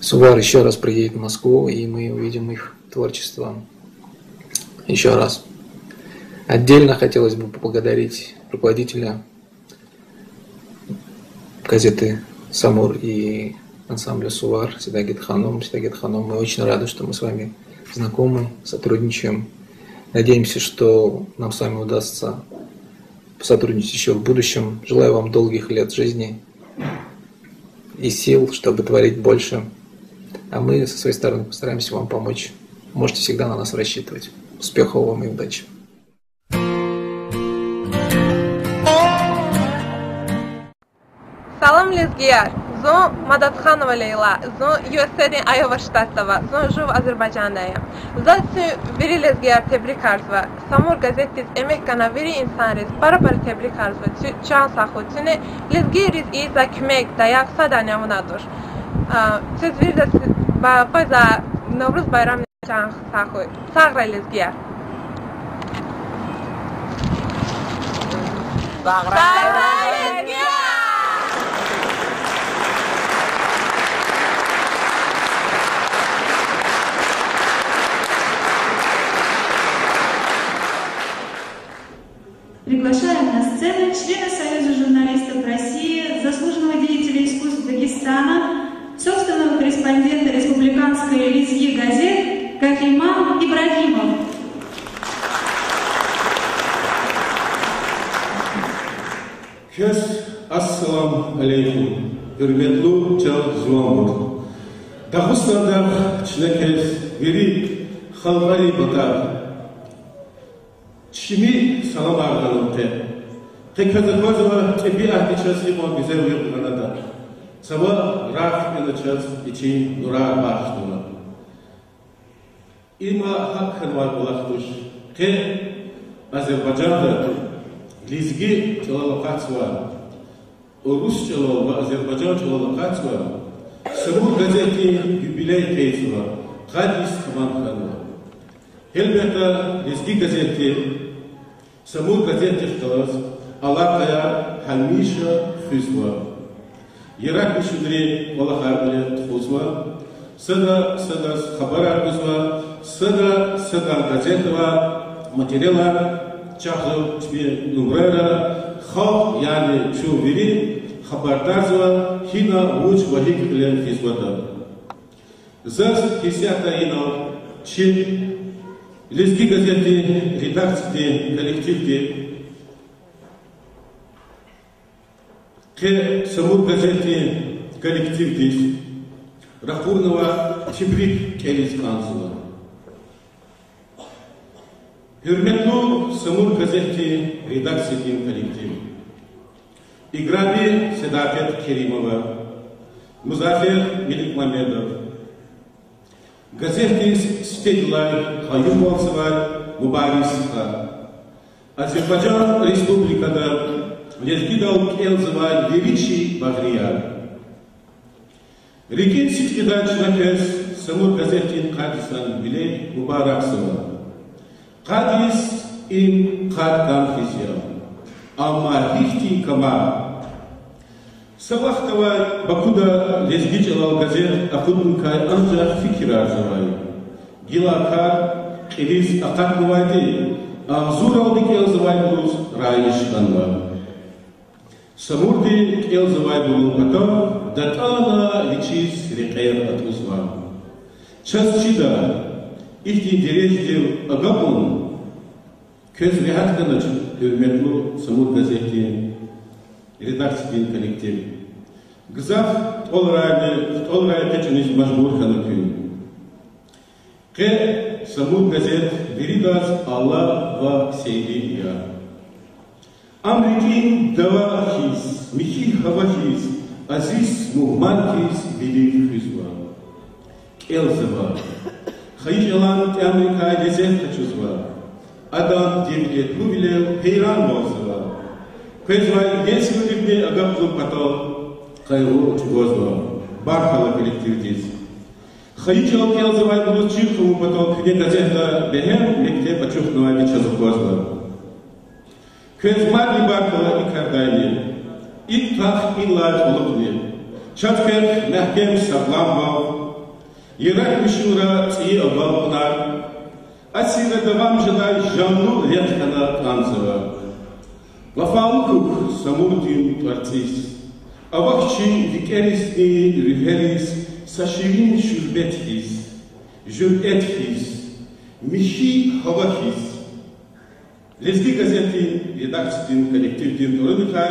«Сувар» еще раз приедет в Москву, и мы увидим их творчество еще раз. Отдельно хотелось бы поблагодарить руководителя газеты «Самур» и ансамбля «Сувар» Седагет Ханум. Седагет Ханум, мы очень рады, что мы с вами знакомы, сотрудничаем. Надеемся, что нам с вами удастся сотрудничать еще в будущем. Желаю вам долгих лет жизни и сил, чтобы творить больше. А мы со своей стороны постараемся вам помочь. Можете всегда на нас рассчитывать. Успехов вам и удачи! Salam Lezgiyar! Зон Мадатханова Лейла, зон USA-nin Iowa ştatında, zon Juv Azərbaycandayım. Zatı veri lezgiyar tebrik arzva. Samur gazettiz emek kana veri insan riz, para-para tebrik arzva. Can saxu, tüne lezgiyariz iza kümek dayak sadanyavunadur. Söz veri de baza Novruz bayram can saxu. Sağra lezgiyar. Sağra lezgiyar! Приглашаем на сцену члена Союза журналистов России, заслуженного деятеля искусств Дагестана, собственного корреспондента республиканской Лезги газет Кахиман Ибрагимов. Kes assalamu aleykum, hürmetli can zuamur. Dağıstan'da çinekes veri halgari batar. Çimi salam ardanıntı. Tekazakazva tebi ahtiçası o güzel uygulanada. Sabah raf inacağız için nura başlığına. İma hakkın var olaktuş. Te Azerbaycan'da Lizgi çalalakats var. Rus çalal ve Azerbaycan çalalakats var. Samur gazeti yubiley keyfi var. Kadis tamam kanı var. Elbette Lezgi gazeti, Samur gazeti kalaz, alaqaya həmişə xüz var. Yerак müşüdri olaqar bile txuz var. Sada sada xabar arquz var. Sada sada gazeti var, materialar, çaxı çbi numrera, xalq yani şu veri xabardarz var, hina uç vahik ile xizvada. Zaz hissiyata ina çin Lezgi gazeti, redaksiyası, kollektivdi. Ke Samur gazeti kollektivdi. Rakurnova tebrik keliz kanzıva. Hürmetli Samur gazeti redaksiyası kollektivi. İgrabi Sedaket Kerimova, Muzaffer Melikmamedov. Gazeti Stedlay Kayyum Valsıvar Mübariz Xan. Azerbaycan Respublikada Lezgidal Kelzıva Yeriçi Bağriyar. Rikin Sitkidan Çınakes Samur Gazetin Kadisan bile mübarek sıva. Kadis in Kadkan Fizya. Ama Hihti Kama. Sabah Bakuda Lezgi Celal gazet akudun kay ancak fikir arzuvay. Gilakar qiliz aqat nuvaydi, ağzur aldı kelzuvay buluz rayiş kanva. Samurdi kelzuvay bulun pato, datana liçiz riqer atuzva. Çazçida ihti derejdev agapun, köz rihat kanaç hürmetli Samur gazeti redaksiya kollektiv. Gızaf tolraylı keçiniz mecbur kanıkıyım. Ke Samur gazet veridaz Allah ve seyli ya. Amrikin dava his, mihi hava his, aziz muhman his bilir hüzva. Kelzava. Hayış alan Amerika lezzet kaçuzva. Adam devlet lubilev heyran bozva. Kwezva gençlikte agaplu pato kayru çugozva. Barkala kollektivdiz. Hayıçal kelzavay bulus çiğ pato küne gazeta behem mektep açık noaybi çazıkozva. Kwezmadi barkala ikardayni. İlk tah inlaç olupni. Çatker mehkem sağlam vav. Yerak mişura tsiyi aval pınar. Asira devam jada janlu letkana tanzava. Vafalıkuk samurdin tvartsis. Avakçi vikerisni rüheris saşirin şürbethiz. Jürethis. Mişi havakis. Lezgi gazeti redaksitin kollektivdin Torunukay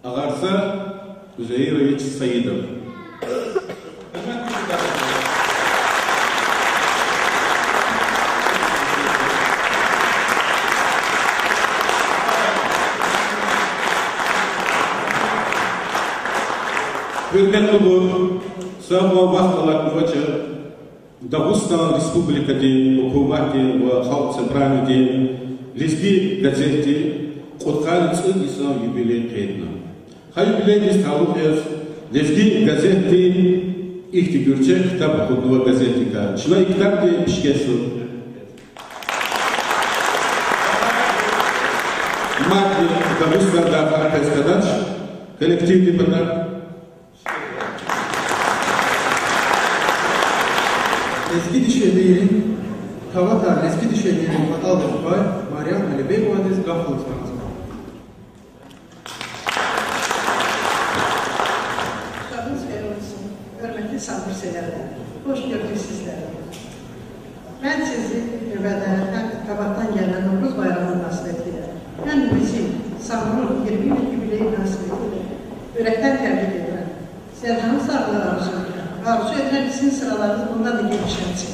Ağarza Üzeyroviç Sayidov. Hürmetli bu, Sabah vaxtalak vaçı Dağıstan Respublikası hükümeti ve Halk Собраниясы Lezgi gazeti Qutqan ts'ig isan yubiley qeydna. Ha yubiley iz taluqez Lezgi gazeti ihti gürçe kitap xudva gazetika. Çına kitap de pişkesi. Madde Dağıstan'da arkadaş kolektiv deputat Lezgi dişeliğinin Tavatar Lezgi dişeliğinin Fatal Deputay Mariam Alibegova diz Gafuluz kanızma. Şahınız xeyir olsun, hörmətli Samur sevərlər. Hoş gördük sizləri. Mən sizi növbədə həm qabaqdan gələn Novruz bayramı münasibətilə, həm bizim Samurun 20 il yubileyi münasibətilə ürəkdən təbrik edirəm. Sizə canı sağlığı arzu edirəm. Arzu edirəm sizin sıralarınız bundan da genişlənsin.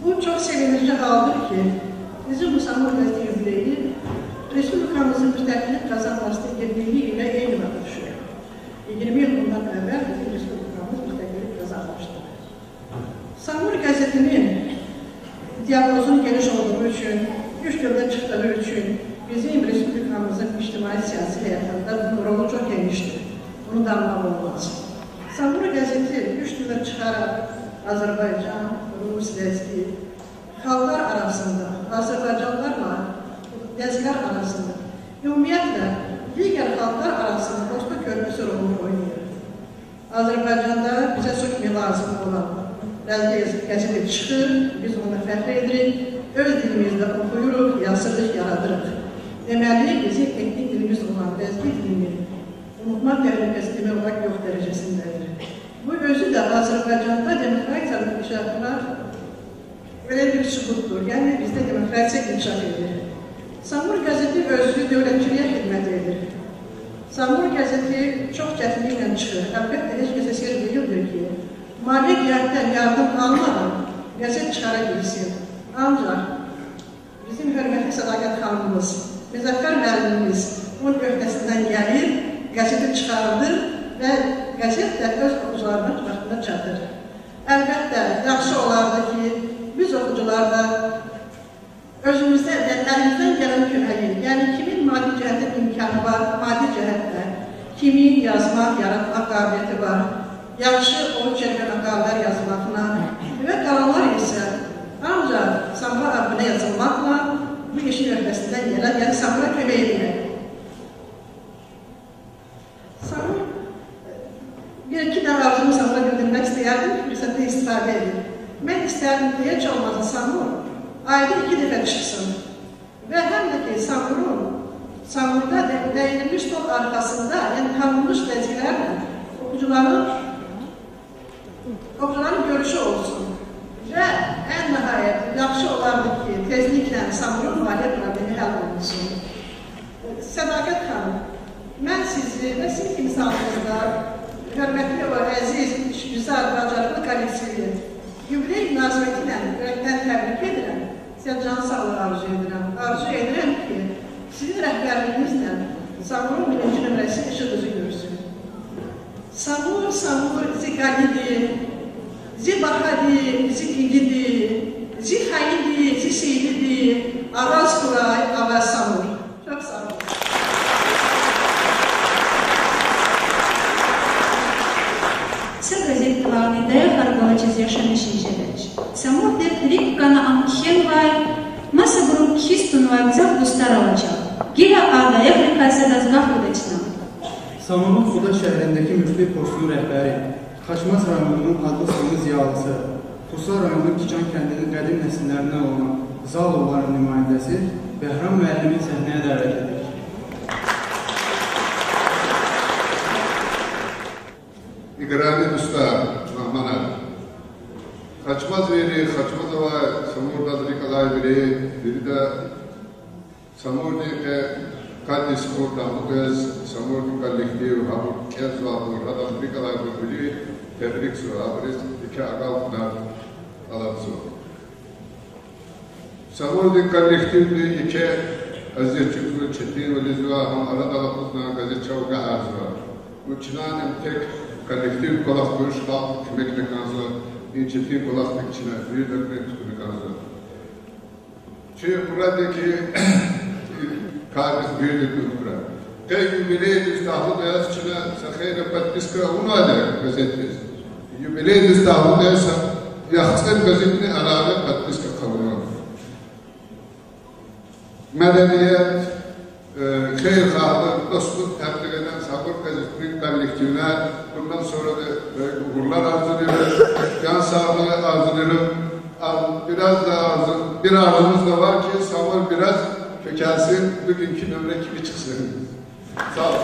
Bu çox sevindirici haldır ki, bizim bu Samur qəzeti yubileyi Respublikamızın müstəqillik qazanmasının 20 ilə eyni vaxta düşür. 20 il bundan əvvəl bizim Respublikamız müstəqillik qazanmışdır. Samur qəzetinin diapazonu geniş olduğu üçün, üç dövlət çıxdığı üçün bizim Respublikamızın ictimai-siyasi həyatında bunun rolu çox genişdir. Bunu danmaq olmaz. Samur qəzeti üç dövlət çıxaraq Azərbaycan, Rus, Lezgi, xalqlar arasında, Azərbaycanlarla Lezgilər arasında, ümumiyyətlə, digər xalqlar arasında dostluq körpüsü rolunu oynayır. Azərbaycanda bizə çox lazım olan Lezgi qəzeti çıxır, biz onu fəxr edirik, öz dilimizdə oxuyuruq, yazırıq, yaradırıq. Deməli, bizim etnik dilimiz olan Lezgi dilini unutmaq təhlükəsi demək olar yox dərəcəsindədir. Bu özü də Azərbaycanda demokratiyanın inkişafına belə bir sübutdur. Yəni, bizdə demokratiya inkişaf edir. Samur qəzeti özü dövlətçiliyə xidmət edir. Samur qəzeti çox çətinliklə çıxır. Əlbəttə, heç kəsə sir deyildir ki, maliyyə cəhətdən yardım almadan qəzet çıxara bilsin. Ancaq bizim hörmətli Sədaqət xanımımız, Müzəffər müəllimimiz bunun öhdəsindən gəlir, qəzeti çıxardır və qəzet də öz oxucularına vaxtında çatır. Əlbəttə, yaxşı olardı ki, biz oxucular da özümüzdə, yəni əlimizdən gələn köməyi, yəni kimin maddi cəhətdən imkanı var, maddi cəhətdə, kimin yazmaq, yaratmaq qabiliyyəti var, yaxşı o cərgə məqalələr yazmaqla və qalanlar isə ancaq Samura abunə yazılmaqla bu işin öhdəsindən gələn, yəni Samura kömək etmək. Samur, bir iki dənə arzumu Samura bildirmək istəyərdim ki, fürsətdən istifadə edin. Mən istərdim ki, heç olmazsa Samur ayda 2 dəfə çıxsın və həm də ki, Samurda dəyinilmiş stol arxasında, yəni tanınmış vəzifələrlə oxucuların görüşü olsun. Və ən nəhayət, yaxşı olardı ki, tezliklə Samurun maliyyə problemi həll olunsun. Sədaqət xanım, mən sizi və sizin kimi sağlığınızda hörmətli və əziz, işgüzar, bacarıqlı kollektivi yubiley münasibəti ilə ürəkdən təbrik edirəm. Sizə can sağlığı arzu edirəm. Arzu edirəm ki, sizin rəhbərliyinizlə Samurun birinci nömrəsi işıq üzü görsün. Samur, Samur, ziqalidi, zibahadi, zigigidi, zihayidi, ziseyidi, araz kuray, avaz Samur. Çox sağ olun. Газеталарны даяхаргалачыз яшамишинжедач. Самур деп ликкана амхенвай, маса бурун кистунвай гзах дустаралача. Гила а даяхрикасадаз гахудачна. Samurun Xuda şəhərindəki müfli postunun rəhbəri, Xaçmaz rayonunun adlı sanlı ziyalısı, Xusar rayonunun Kican kəndinin qədim nəsillərindən olan Zalovların nümayəndəsi Bəhram müəllimin səhnəyə dəvət edirik. İqrami Usta Mahmana. Xaçmaz veri, Xaçmaz ava, Samur Dadrikalay veri, biri de Samur dike kadis kurda mukez, Samur kollektiv, habur kez vabur, Dadrikalay veri, tebrik su, haburiz iki agal alapsu. Samur di kollektiv iki aziyetçi çetin ve lizva, ham arada alapuzna gazet çavuga azva. Uçinan tek kollektiv kolak görüş halk kömek mekanızı, inçeti kolak içine bir dökmek mekanızı. Çünkü buradaki kardeş bir dökmek bura. Kay jubiley düstahlı beyaz içine sahayla подписка unadı gazetesi. Jubiley düstahlı beyaz yaxçın gazetini əlavə подписка kabul. Medeniyet, xeyirxahlıq, dostluq təbliğ edən Samur gazetinin kollektivinə bundan sonra da büyük uğurlar arzulayırım, can sağlığı arzulayırım. Biraz da arzu, bir arzumuz da var ki Samur biraz kökelsin, bugünkü nömrə kimi çıxsın. Sağ olun.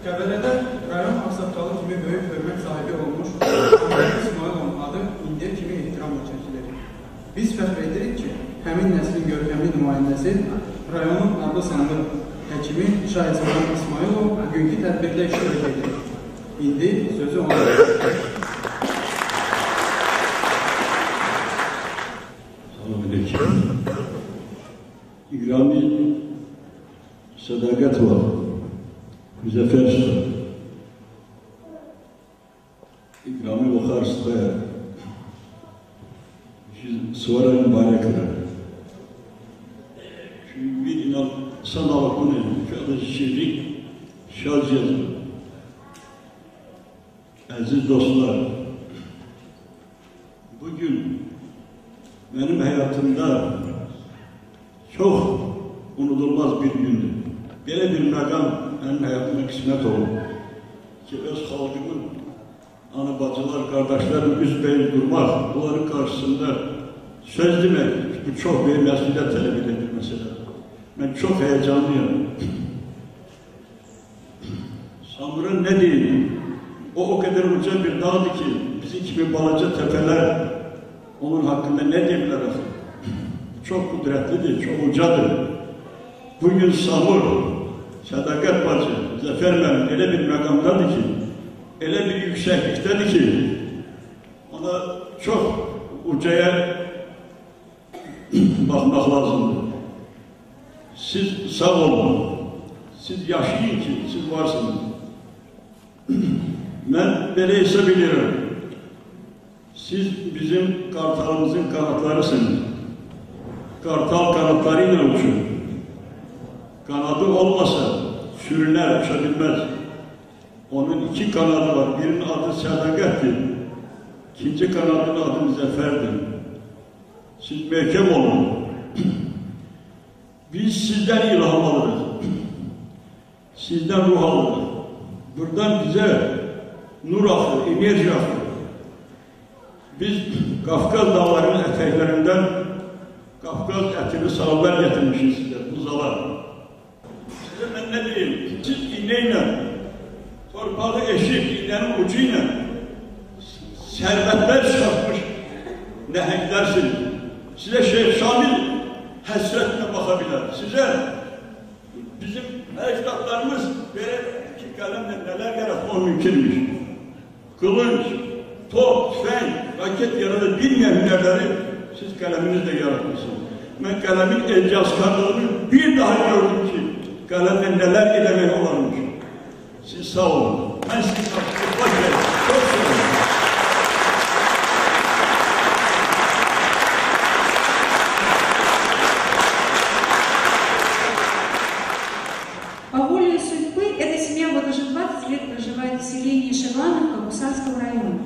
Qəbələdə rayon ağsaqqalı kimi böyük hörmət sahibi olmuş Ahmet İsmayılovun adı indiyə kimi ehtiramla çəkilir. Biz fəxr edirik ki, həmin nəslin görkəmli nümayəndəsi rayonun adlı sanlı həkimi Şah İsmayıl İsmayılov bugünkü tədbirdə iştirak edir. İndi sözü ona verir. Salam aleyküm. İgrami sədaqət var. Müzəffər Usta, İkrami Vakar Usta'ya, Svara mübarek kırar. Çünkü bir inan sana bakın, şu şirik şarj yazıyor. Aziz dostlar, bugün benim hayatımda çok unutulmaz bir gündür. Belə bir məqam mənim həyatıma qismət olub ki, öz xalqımın ana bacılar, qardaşlarım üzbəyiz durmaq, bunların qarşısında söz demək, bu çox böyük məsuliyyət tələb edən bir məsələdir. Mən çox həyəcanlıyam. Samura nə deyim? O qədər uca bir dağdır ki, bizim kimi balaca təpələr onun haqqında nə deyə bilər axı? Çox qüdrətlidir, çox ucadır. Bugün Samur, Sədaqət bacı, Zəfər müəllim elə bir məqamdadır ki, elə bir yüksəklikdədir ki, ona çox ucaya baxmaq lazımdır. Siz sağ olun, siz yaşayın ki, siz varsınız. Mən belə hesab edirəm, siz bizim qartalımızın qanatlarısınız. Qartal qanatları ilə uçur. Kanadı olmasa sürüner, uçabilmez. Onun iki kanadı var. Birinin adı Sədaqətdir. İkinci kanadının adı Müzəffərdir. Siz möhkəm olun. Biz sizden ilham alırız. Sizden ruh alırız. Buradan bize nur akır, enerji akır. Biz Qafqaz dağlarının eteklerinden Qafqaz ətini sağlar getirmişiz size, buzalar. Size ben ne diyeyim? Siz iğneyle, torpağı eşip, iğnenin ucuyla servetler çıkartmış nəhənglərsiniz. Size Şeyh Şamil həsrətlə baxa bilər. Size bizim ecdatlarımız belə iki qələmlə nələr yaratmaq mümkünmüş. Kılınç, top, tüfəng, raket yarada bilməyən hünərləri siz qələminizlə yaratmışsınız. Mən qələmin ecazkarlığını bir daha gördüm ki, qələmlə nələr eləmək olarmış. Siz sağ olun. Mən sizi sağ olun. Çok sağ olun. По воле судьбы эта семья вот уже 20 лет проживает в селении Ширвановка Гусарского района.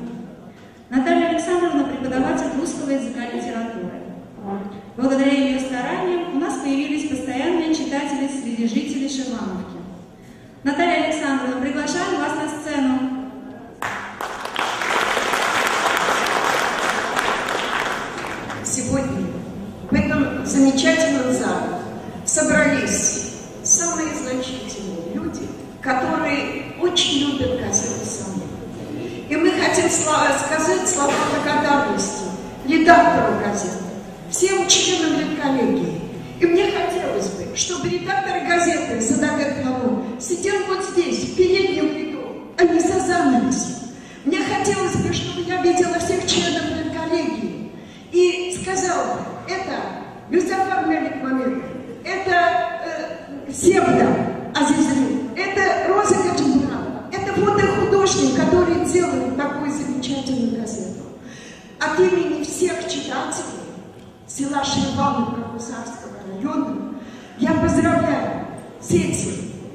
Наталья Александровна преподаватель русского языка и литературы. Благодаря ее стараниям у нас появились постоянные читатели среди жителей Ширвановки. Наталья Александровна, приглашаем вас на сцену. Сегодня в этом замечательном зале собрались самые значительные люди, которые очень любят газету «Самур». И мы хотим сказать слова благодарности редактору газеты, всем членам редколлегии. И мне хотелось бы, чтобы редактор газеты Садагат Ханум сидел вот здесь, в переднем ряду, а не за занавесом. Мне хотелось бы, чтобы я видела всех членов редколлегии и сказала бы, это Мюзафар Мелик Мамедов, которые делают такую замечательную газету. От имени всех читателей села Ширван Гусарского района я поздравляю с этим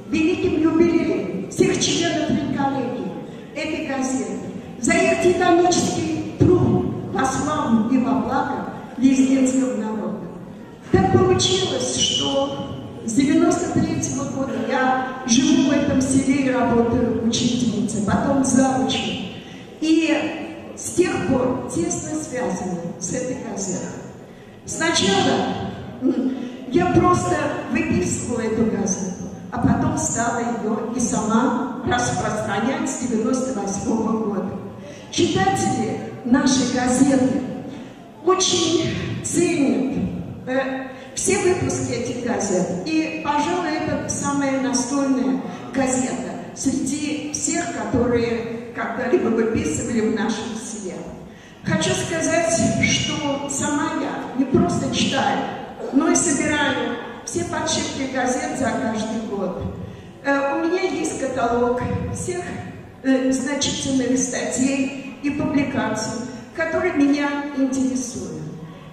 великим юбилеем всех членов редколлегии этой газеты за их титанический труд во славу и во благо лезгинского народа. Так получилось, что с 93-го года я живу в этом селе и работаю учительницей, потом завучем. И с тех пор тесно связана с этой газетой. Сначала я просто выписывала эту газету, а потом стала ее и сама распространять с 98-го года. Читатели нашей газеты очень ценят все выпуски этих газет. И, пожалуй, это самая настольная газета среди всех, которые когда-либо выписывали в нашем селе. Хочу сказать, что сама я не просто читаю, но и собираю все подшивки газет за каждый год. У меня есть каталог всех значительных статей и публикаций, которые меня интересуют.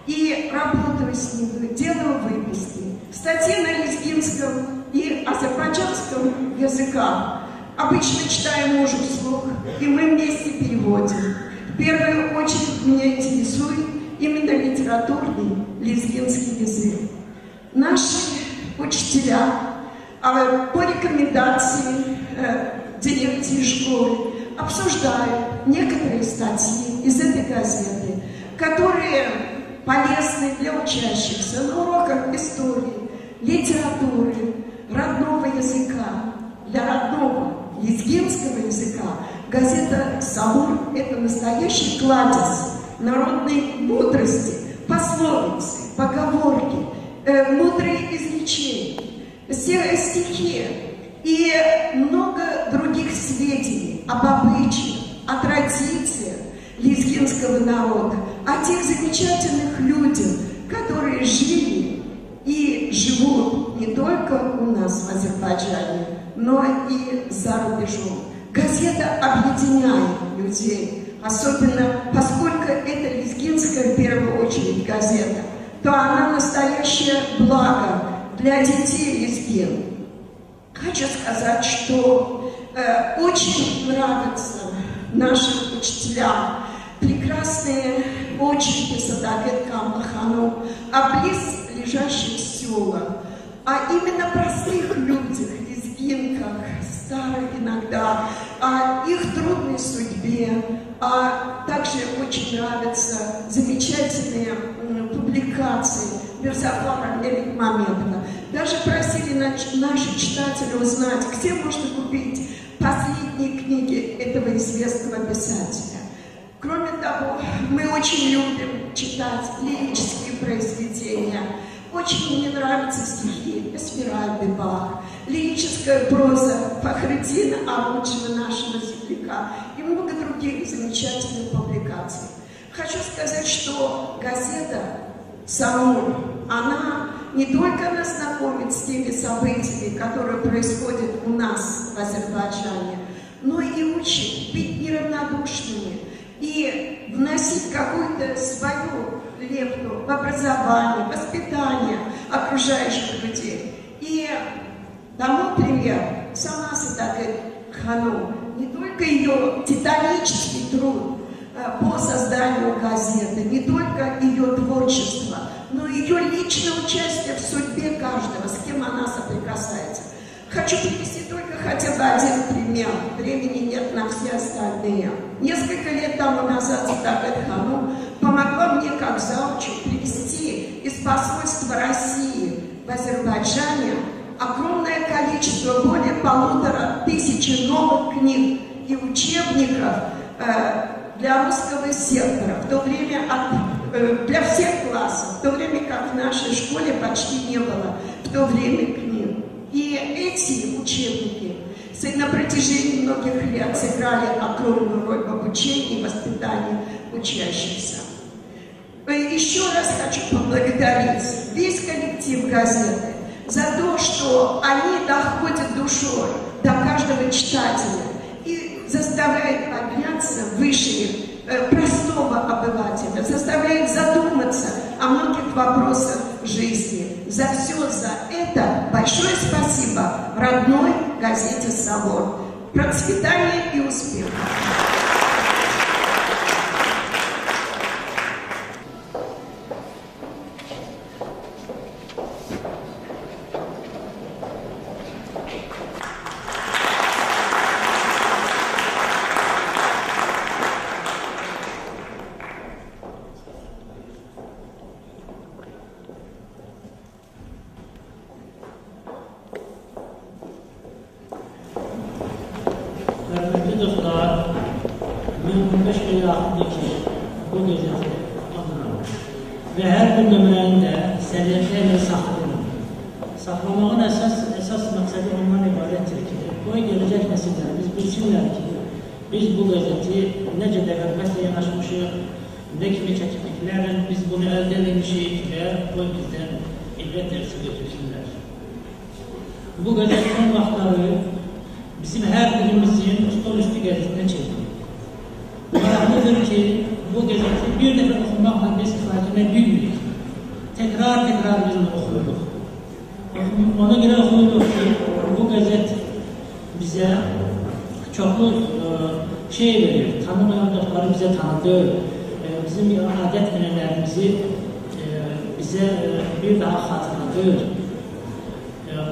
И работаю с ними, делаю выписки. Статьи на лезгинском и азербайджанском языках. Обычно читаю мужу вслух, и мы вместе переводим. В первую очередь меня интересует именно литературный лезгинский язык. Наши учителя по рекомендации дирекции школы обсуждают некоторые статьи из этой газеты, которые полезны для учащихся на уроках истории, литературы, родного языка. Для родного лезгинского языка газета «Самур» – это настоящий кладезь народной мудрости, пословицы, поговорки, мудрые изречения, стихи и много других сведений об обычаях, о традициях лезгинского народа, о тех замечательных людях, которые жили и живут не только у нас в Азербайджане, но и за рубежом. Газета объединяет людей, особенно поскольку это лезгинская в первую очередь газета, то она настоящее благо для детей лезгин. Хочу сказать, что очень нравится нашим учителям прекрасные очерки Садагет Камлахану о близлежащих селах, а именно простых людях, лезгинках, старых иногда, о их трудной судьбе, а также очень нравятся замечательные публикации Мирзафара Меликмамедова. Даже просили наши читатели узнать, где можно купить последние книги этого известного писателя. Кроме того, мы очень любим читать лирические произведения. Очень мне нравятся стихи Эсмеральды Бах, лирическая проза Фахриддина Аруджева, нашего земляка, и много других замечательных публикаций. Хочу сказать, что газета «Самур», она не только нас знакомит с теми событиями, которые происходят у нас в Азербайджане, но и учит быть неравнодушными и вносить какую-то свою лепту в образование, воспитание окружающих людей. И тому пример сама Садагет Ханум, не только ее титанический труд по созданию газеты, не только ее творчество, но и ее личное участие в судьбе каждого, с кем она соприкасается. Хочу привести только хотя бы один пример. Времени нет на все остальные. Несколько лет тому назад Садагет Ханум помогла мне, как завучу, привезти из посольства России в Азербайджане огромное количество, более 1500 новых книг и учебников для русского сектора, в то время для всех классов, в то время как в нашей школе почти не было в то время книг. И эти учебники на протяжении многих лет сыграли огромную роль в обучении и воспитании учащихся. Еще раз хочу поблагодарить весь коллектив газеты за то, что они доходят душой до каждого читателя и заставляет подняться выше их, простого обывателя, заставляет задуматься о многих вопросах жизни. За все, за это большое спасибо родной газете «Самур». Процветания и успеха! Hörmətli dostlar, mən 15 il yaxındır ki, bu qəzeti alıram və hər bir nömrəni də səliqə saxlayıram. Saxlamağın əsas məqsədi ondan ibarətdir ki, qoy gələcək nəsillərimiz bilsinlər ki, biz bu qəzeti necə də hörmətlə yanaşmışıq, nə kimi çətinliklərlə biz bunu əldə etmişik və qoy bizdən ibrət dərsi götürsünlər. Bu qəzet son vaxtları bizim hər birimizin stol üstü qəzetinə çevrilib. Maraqlıdır ki, bu qəzeti bir dəfə oxumaqla biz kifayətlənə bilmirik. Təkrar-təkrar biz onu oxuyuruq. Ona görə oxuyuruq ki, bu qəzet bizə çoxlu şey verir, tanımayan dostları bizə tanıdır, bizim adət ənənələrimizi bizə bir daha xatırladır.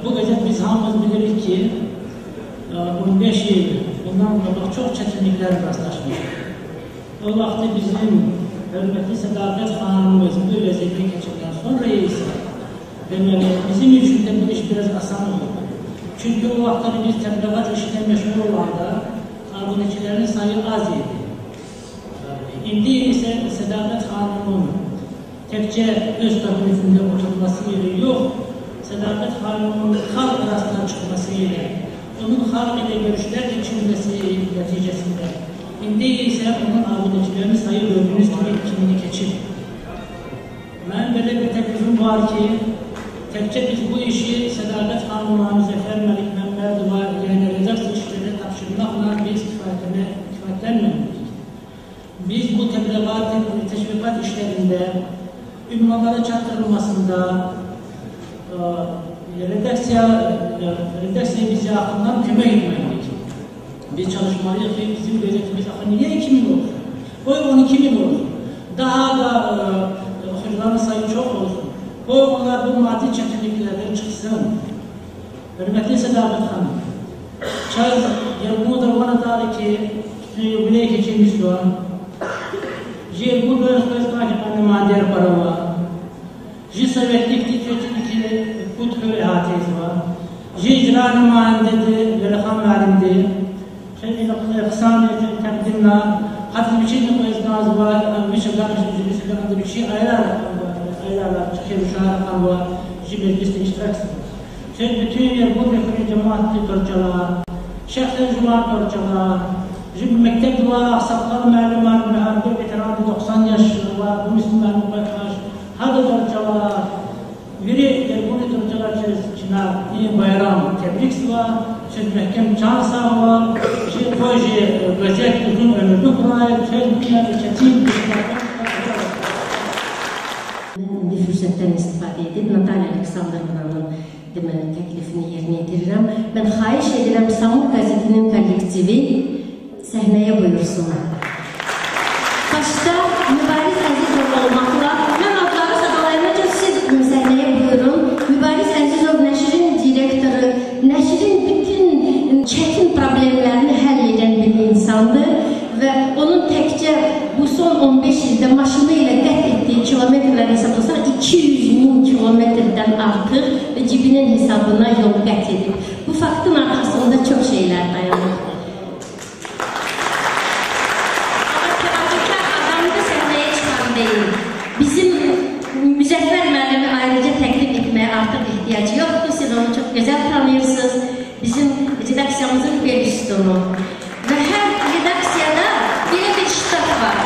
Bu qəzet biz hamımız bilirik ki, 15 il bundan qabaq çox çətinliklər rastlaşmışıq. O vaxtı bizim hörmətli Sədaqət xanımımız bu vəziyyətə keçindən sonra isə deməli, bizim üçün də bu iş biraz asan oldu. Çünki o vaxtları biz təbliğat işinə məşğul olanda abunəçilərin sayı az idi. İndi isə Sədaqət xanımın təkcə öz kabinetində oturması ilə yox, Sədaqət xanımın xalq arasına çıxması ilə, onun xalq ilə görüşlər keçirməsi nəticəsində, indi isə onun abunəçilərinin sayı gördüyünüz kimi 2000-i keçir. Mənim belə bir təklifim var ki, təkcə biz bu işi Sədaqət xanıma, Müzəffər Məlik Məmmədova, yəni redaksiya işlərinə tapşırmaqla biz kifayətlənməməliyik. Biz bu təbliğat, təşviqat işlərində, ünvanlara çatdırılmasında, redaksiya bizə yaxından kömək etməliyik. Biz çalışmalıyıq ki, bizim qəzetimiz axı niyə 2000 olsun? Qoy 12.000 olsun. Daha da oxucuların sayı çox olsun. Qoy onlar bu maddi çətinliklərdən çıxsın. Hörmətli Sədaqət xanım, Çaz Yerbu darı ki, yubiley keçirmiş var. Yerbu nümayinder parava. Ji sovetlik ki, Kutlu ihatesi var. Ji icra nümayindedir, Velihan müəllimdir. İxsan təqdimlə, hətta bir şey naz var, bir şey bir şey ayırarlar, çıxır uşaqlar var, ji meclisdə iştirak edir. Bütün yer bu nöqtə cəmaatlı torcalar, şəxsən cəmaat torcalar, ji məktəb var, ağsaqqal müəllim var, müharibə veteranı 90 yaş var, bu müslüman mübarək, hada torcalar. Biri bunu torcalar çınar, iyi bayram tebrik var, söz məhkəm can sağ var, proje gazet uzun ömürlü kurayı, söz bunları çetin İndi fürsətdən istifadə edib Natalya Aleksandrovnanın deməli təklifini yerinə yetirirəm. Mən xahiş edirəm Samur qəzetinin kollektivi səhnəyə buyursun. Başda Mübariz Əzizov olmaqla, mən adları sadalayınca siz səhnəyə buyurun. Mübariz Əzizov nəşrin direktoru, nəşrin bütün çətin problemlərini həll edən bir insandır və onun təkcə bu son 15 ildə maşını ilə qət etdiyi kilometrlər hesablasaq 200.000 kilometrdən artıq və cibinin hesabına yol qət edib. Bu faktın arxasında çox şeylər dayanır. Amma təvazökar adamı da səhnəyə çıxan deyil. Bizim Müzəffər müəllimi ayrıca təqdim etməyə artıq ehtiyacı yoxdur. Siz onu çox gözəl tanıyırsınız. Bizim redaksiyamızın bel üstunu. Və hər redaksiyada belə bir ştat var.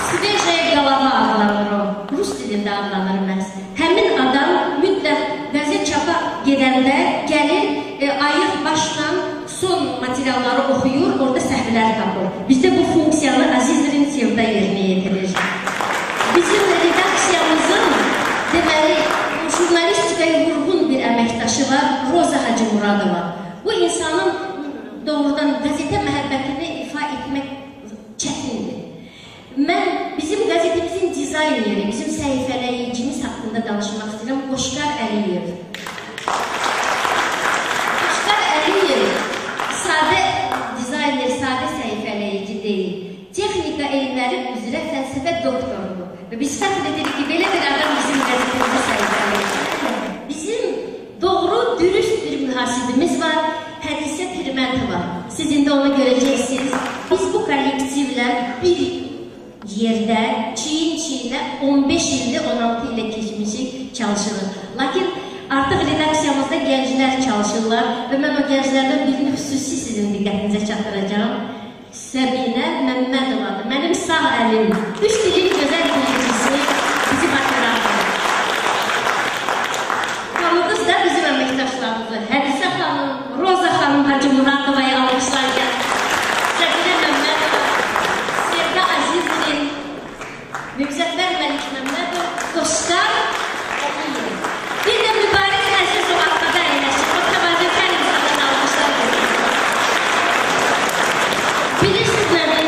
Svejaya qalava adlanır o. Rus dilində adlanır məhz. Həmin adam mütləq qəzet çapa gedəndə gəlir, ayıq başla son material Materialları oxuyur, orada səhvlər tapır. Bizdə bu funksiyanı Azizlerin Sevda yerinə yetirir. Bizim redaksiyamızın, deməli, jurnalistikaya vurğun bir əməkdaşı var, Roza Hacımuradova. Bu insanın doğrudan qəzetə məhəbbətini ifa etmək çətindir. Mən bizim qəzetimizin dizayneri, bizim səhifələyicimiz haqqında danışmaq istəyirəm, Qoşqar Əliyev. Qoşqar Əliyev sadə dizayner, sadə səhifələyici deyil. Texnika elmləri üzrə fəlsəfə doktorudur. Və biz fəxr edirik ki, belə bir adam bizim qəzetimizi səhifələyir. Bizim doğru, dürüst bir mühasibimiz var, Hədisə Pirmətova. Siz indi onu görəcəksiniz. Biz bu kollektivlə bir yerdə, çiyin-çiyinə 15 ildə, 16 ilə keçmişik, çalışırıq. Lakin artıq redaksiyamızda gənclər çalışırlar və mən o gənclərdən birini xüsusi sizin diqqətinizə çatdıracağam. Səbinə Məmmədovadır. Mənim sağ əlim, 3 dilin gözəl bilicisi, bizim operator. Tanıdınız da bizim əməkdaşlarımızı. Hədisə xanım, Roza xanım Hacımuradovaya alqışlarken, Səbinə Məmmədova, Sevda Azizlin, Müzəffər Məlik Məmmədov, Qoşqar Əliyev. Bir də Mübariz Əzizov arxada əyləşir. O təvazökar insandan alqışlar verir. Bilirsiniz nədir?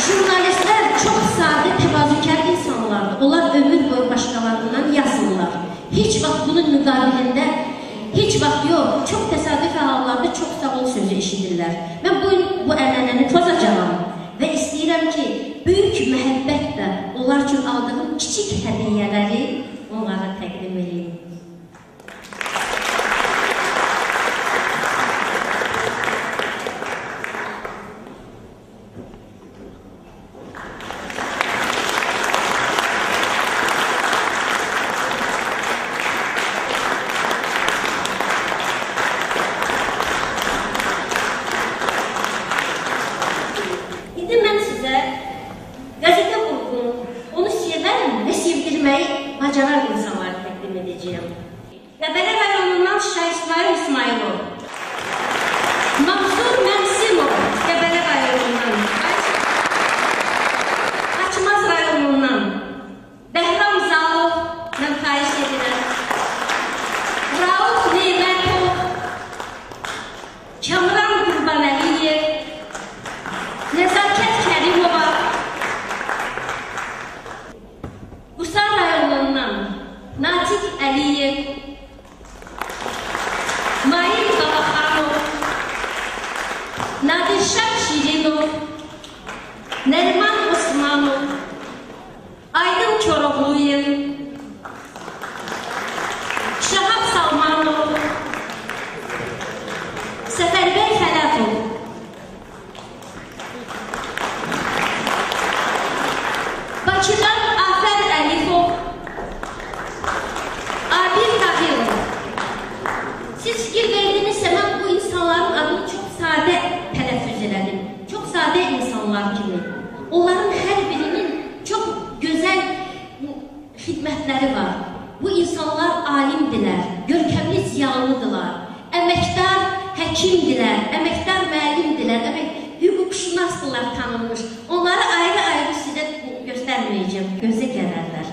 Jurnalistlər çox sadə, təvazökar insanlardır. Onlar ömür boyu başqalarından yazırlar. Heç vaxt bunun müqabilində, heç vaxt yox, çox təsadüfi hallarda çox sağ ol sözü eşidirlər. Mən bugün bu ənənəni pozacağam və istəyirəm ki, böyük məhəbbətlə onlar üçün aldığım kiçik hədiyyələri onlara təqdim edeyim. İndi mən sizə qəzetə vurğun, onu sevən və sevdirməyi bacaran insanları təqdim edəcəyəm. Qəbələ rayonundan Şah İsmail İsmailov, Mansur Mənsimov, Qəbələ rayonundan, Açmaz rayonundan Bəhram Zalov, mən xahiş edirəm, Rauf Nemətov, Kamran Qurbanəliyev, Nəzakət Kərimova, Qusar rayonundan Natiq Əliyev, Mail Babaxanov, Nadirşah Şirinov, Nəriman Osmanov, Aydın Çoroğluyev, Şahab Salmanov, Səfərbəy Xələfov. Bakıdan Afər Əlifov, Abir Tahirov. Siz fikir verdinizsə, mən bu insanların adını çox sadə tələffüz elədim. Çox sadə insanlar kimi. Onların hər birinin çox gözəl xidmətləri var. Bu insanlar alimdilər, görkəmli ziyalıdırlar, əməkdar həkimdilər, əməkdar müəllimdilər, hüquqşünasdırlar tanınmış. Onları ayrı-ayrı sizə göstərməyəcəm, gözə gələrlər.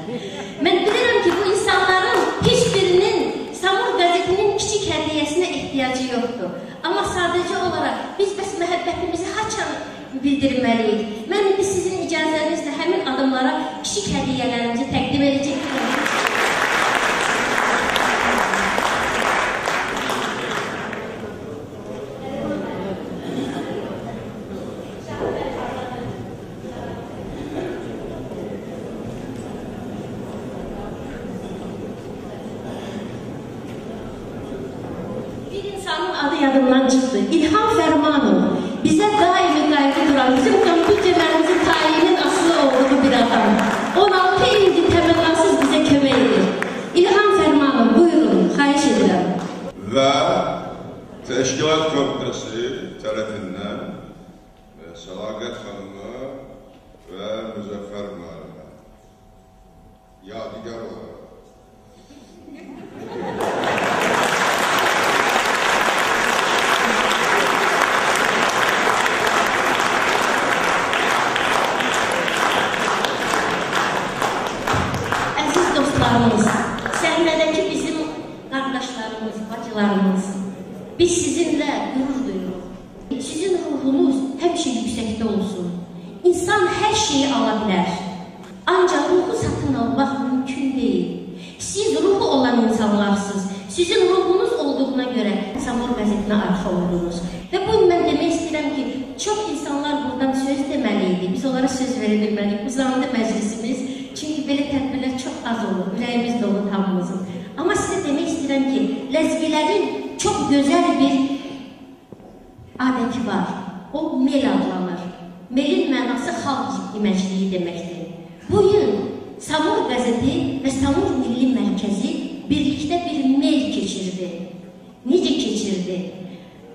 Mən bilirəm ki, bu insanların heç birinin Samur qəzetinin kiçik hədiyyəsinə ehtiyacı yoxdur. Amma sadəcə olaraq biz bəs məhəbbətimizi haçan bildirməliyik? Mən indi sizin icazənizlə həmin adamlara kiçik hədiyyələrimizi təqdim edəcək. Bir insanın adı yadımdan çıxdı. İlham Fərmanov. Bizə daimi qayğı duran, bizim kompüterlərimizin talihinin asılı olduğu bir adam. 16 ildir təmənnasız bizə kömək edir. İlham Fərmanov, buyurun, xahiş edirəm. Və Təşkilat Komitəsi tərəfindən Səlaqət xanıma və Müzəffər müəllimə yadigar olaraq Biz sizinlə qürur duyuruq. Sizin ruhunuz həmişə yüksəkdə olsun. İnsan hər şeyi ala bilər. Ancaq ruhu satın almaq mümkün deyil. Siz ruhu olan insanlarsınız. Sizin ruhunuz olduğuna görə Samur qəzetinə arxa oldunuz. Və bu gün mən demək istəyirəm ki, çox insanlar buradan söz deməli idi. Biz onlara söz verə bilmədik. Uzandı məclisimiz. Çünki belə tədbirlər çox az olur. Ürəyimiz dolu hamımızın. Amma sizə demək istəyirəm ki, ləzgilərin çox gözəl bir adəti var. O, mel adlanır. Melin mənası xalq iməcliyi deməkdir. Bugün Samur qəzeti və Samur Milli Mərkəzi birlikdə bir mel keçirdi. Necə keçirdi?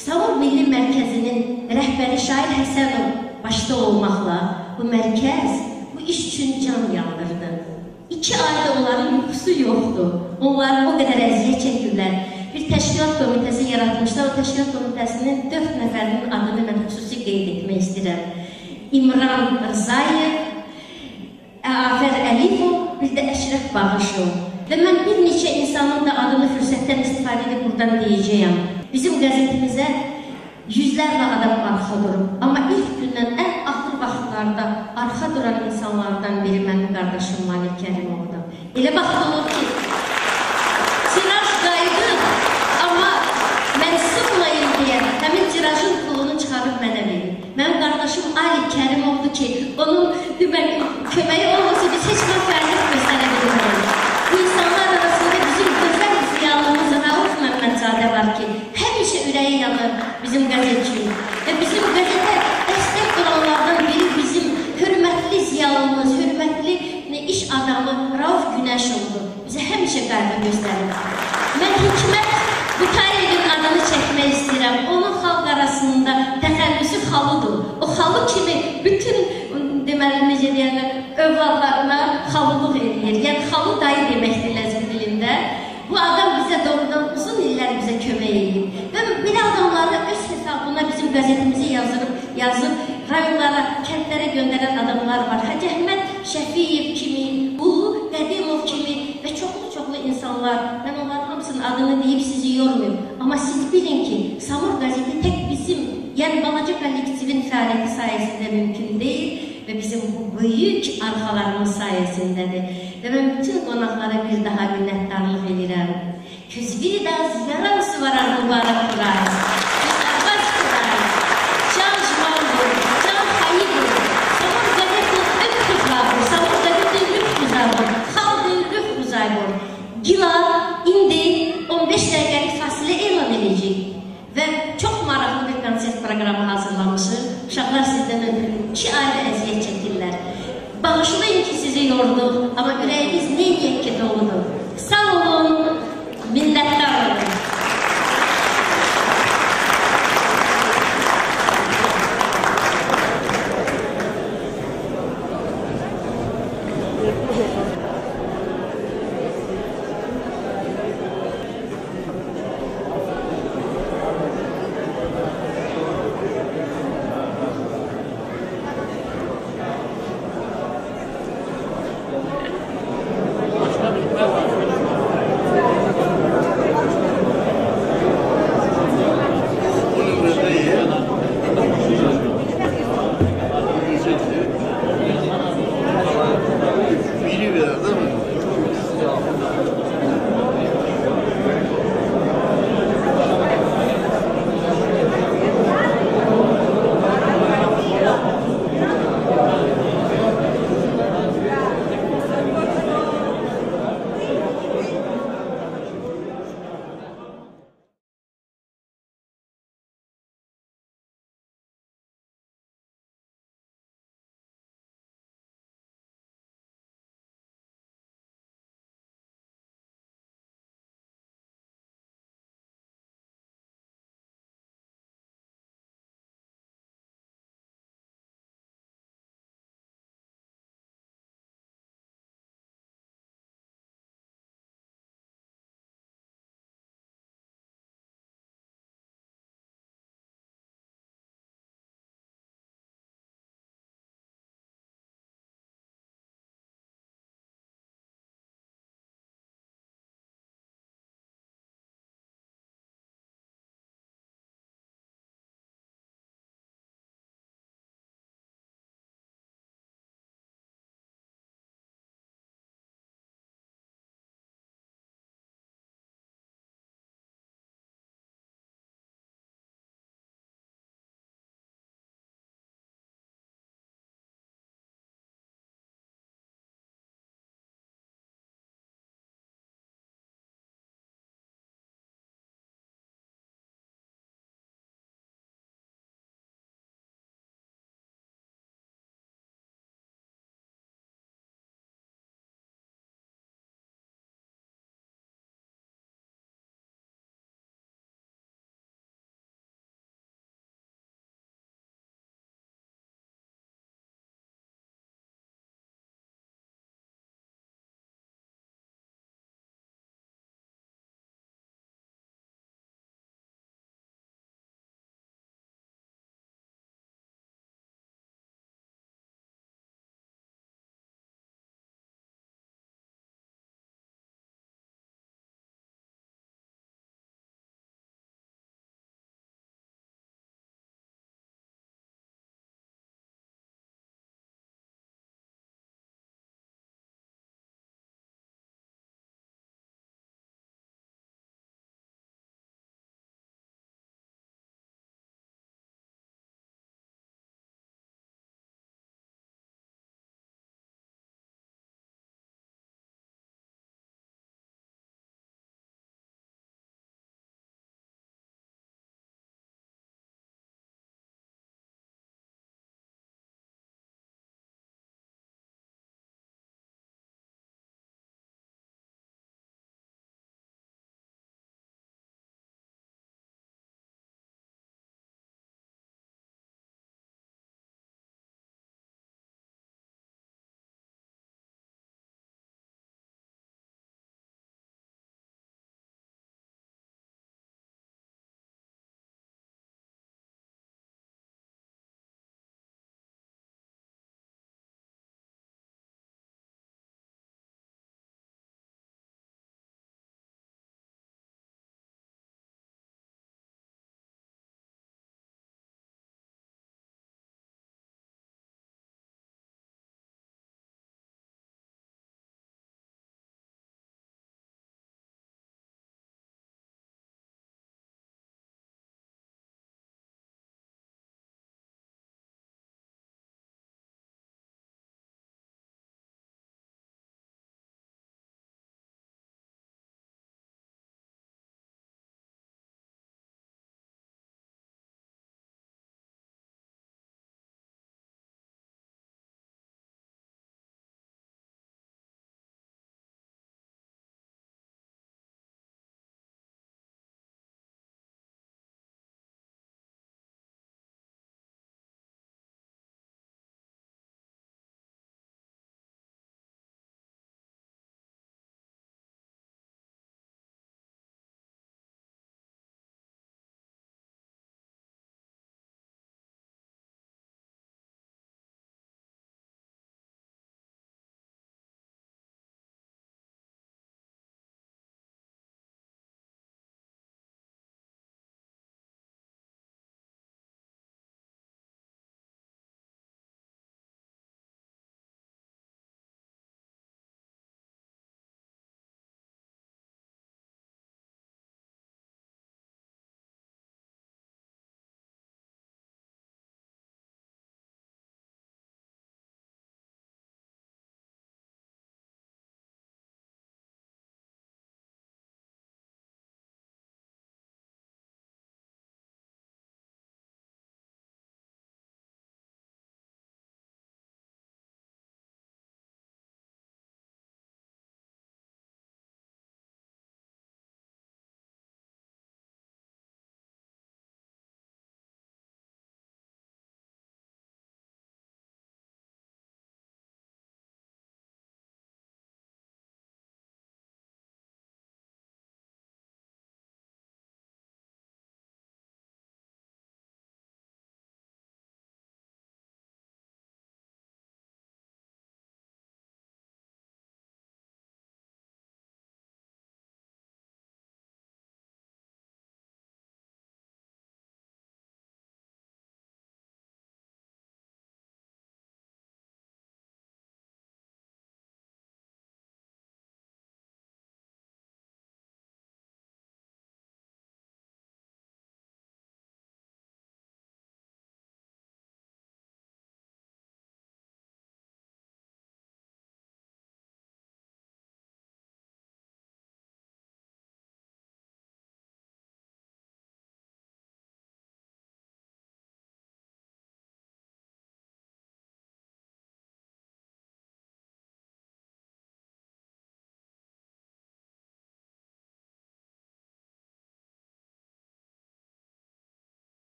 Samur Milli Mərkəzinin rəhbəri Şair Həsənov başda olmaqla bu mərkəz bu iş üçün can yandırdı. 2 ayda onların yuxusu yoxdur. Onlar o qədər əziyyət çəkirlər. Bir təşkilat komitəsi yaratmışlar. O təşkilat komitəsinin 4 nəfərinin adını mən xüsusi qeyd etmək istəyirəm. İmran Rzayev, Afər Əlifov, bir də Əşrəf Bağışov. Və mən bir neçə insanın da adını fürsətdən istifadə edib buradan deyəcəyəm. Bizim qəzetimizə yüzlərlə adam arxa durub. Amma ilk gündən ən axır vaxtlarda arxa duran insanlardan biri mənim qardaşım Malik Kərimovdur. Elə vaxt olur ki, tiraj qayıdır, amma mən sınmayım deyə həmin tirajın pulunu çıxarıb mənə verir. Mənim qardaşım Ali Kərimovdur ki, onun deməli, köməyi olmasa biz heç bir fəaliyyət göstərə bilmirik. Bu insanlar arasında bizim gözəl ziyalımız Rauf Məmmədzadə var ki, həmişə ürəyi yanır bizim qəzet üçün. Və bizim qəzetə dəstək duranlardan biri bizim hörmətli ziyalımız, hörmətli iş adamı Rauf Günəşovdur. Bizə həmişə qayğı göstərir. Mən Hikmət Qutayevin adını çəkmək istəyirəm. Onun xalq arasında təxəllüsü xalıdır. O xalı kimi bütün, deməli, necə deyərlər, övladlarına xalılıq eləyir. Yəni, xalı dayı deməkdir ləzgi dilində. Bu adam bizə doğrudan uzun illər bizə kömək eləyib. Və belə adamları öz hesabına bizim qəzetimizi yazıb rayonlara, kəndlərə göndərən adamlar var. Hacı Əhməd Şəfiyev kimi, Ulu Qədimov kimi və çoxlu-çoxlu insanlar. Mən onların hamısının adını deyib sizi yormayım. Amma siz bilin ki, Samur qəzeti tək bizim, yəni balaca kollektivin fəaliyyəti sayəsində mümkün deyil və bizim bu böyük arxalarımız sayəsindədir. Və mən bütün qonaqlara bir daha minnətdarlıq edirəm. Küzviridaz yaramsı varar mübarək kuray. Müsarbaz kuray. Can jmandur, can xayıdır. Samur qəzeti öp kuzabur, Samur qəzeti lüf kuzabur, xalqı lüf kuzabur. Gila indi 15 dəqiqəlik fasilə elan edəcək və çox maraqlı bir konsert proqramı hazırlamışıq. Uşaqlar sizdən ötürü 2 ayda əziyyət çəkirlər. Bağışlayın ki, sizi yorduq, amma ürəyimiz nə eləyək ki, doludur. Sağ olun.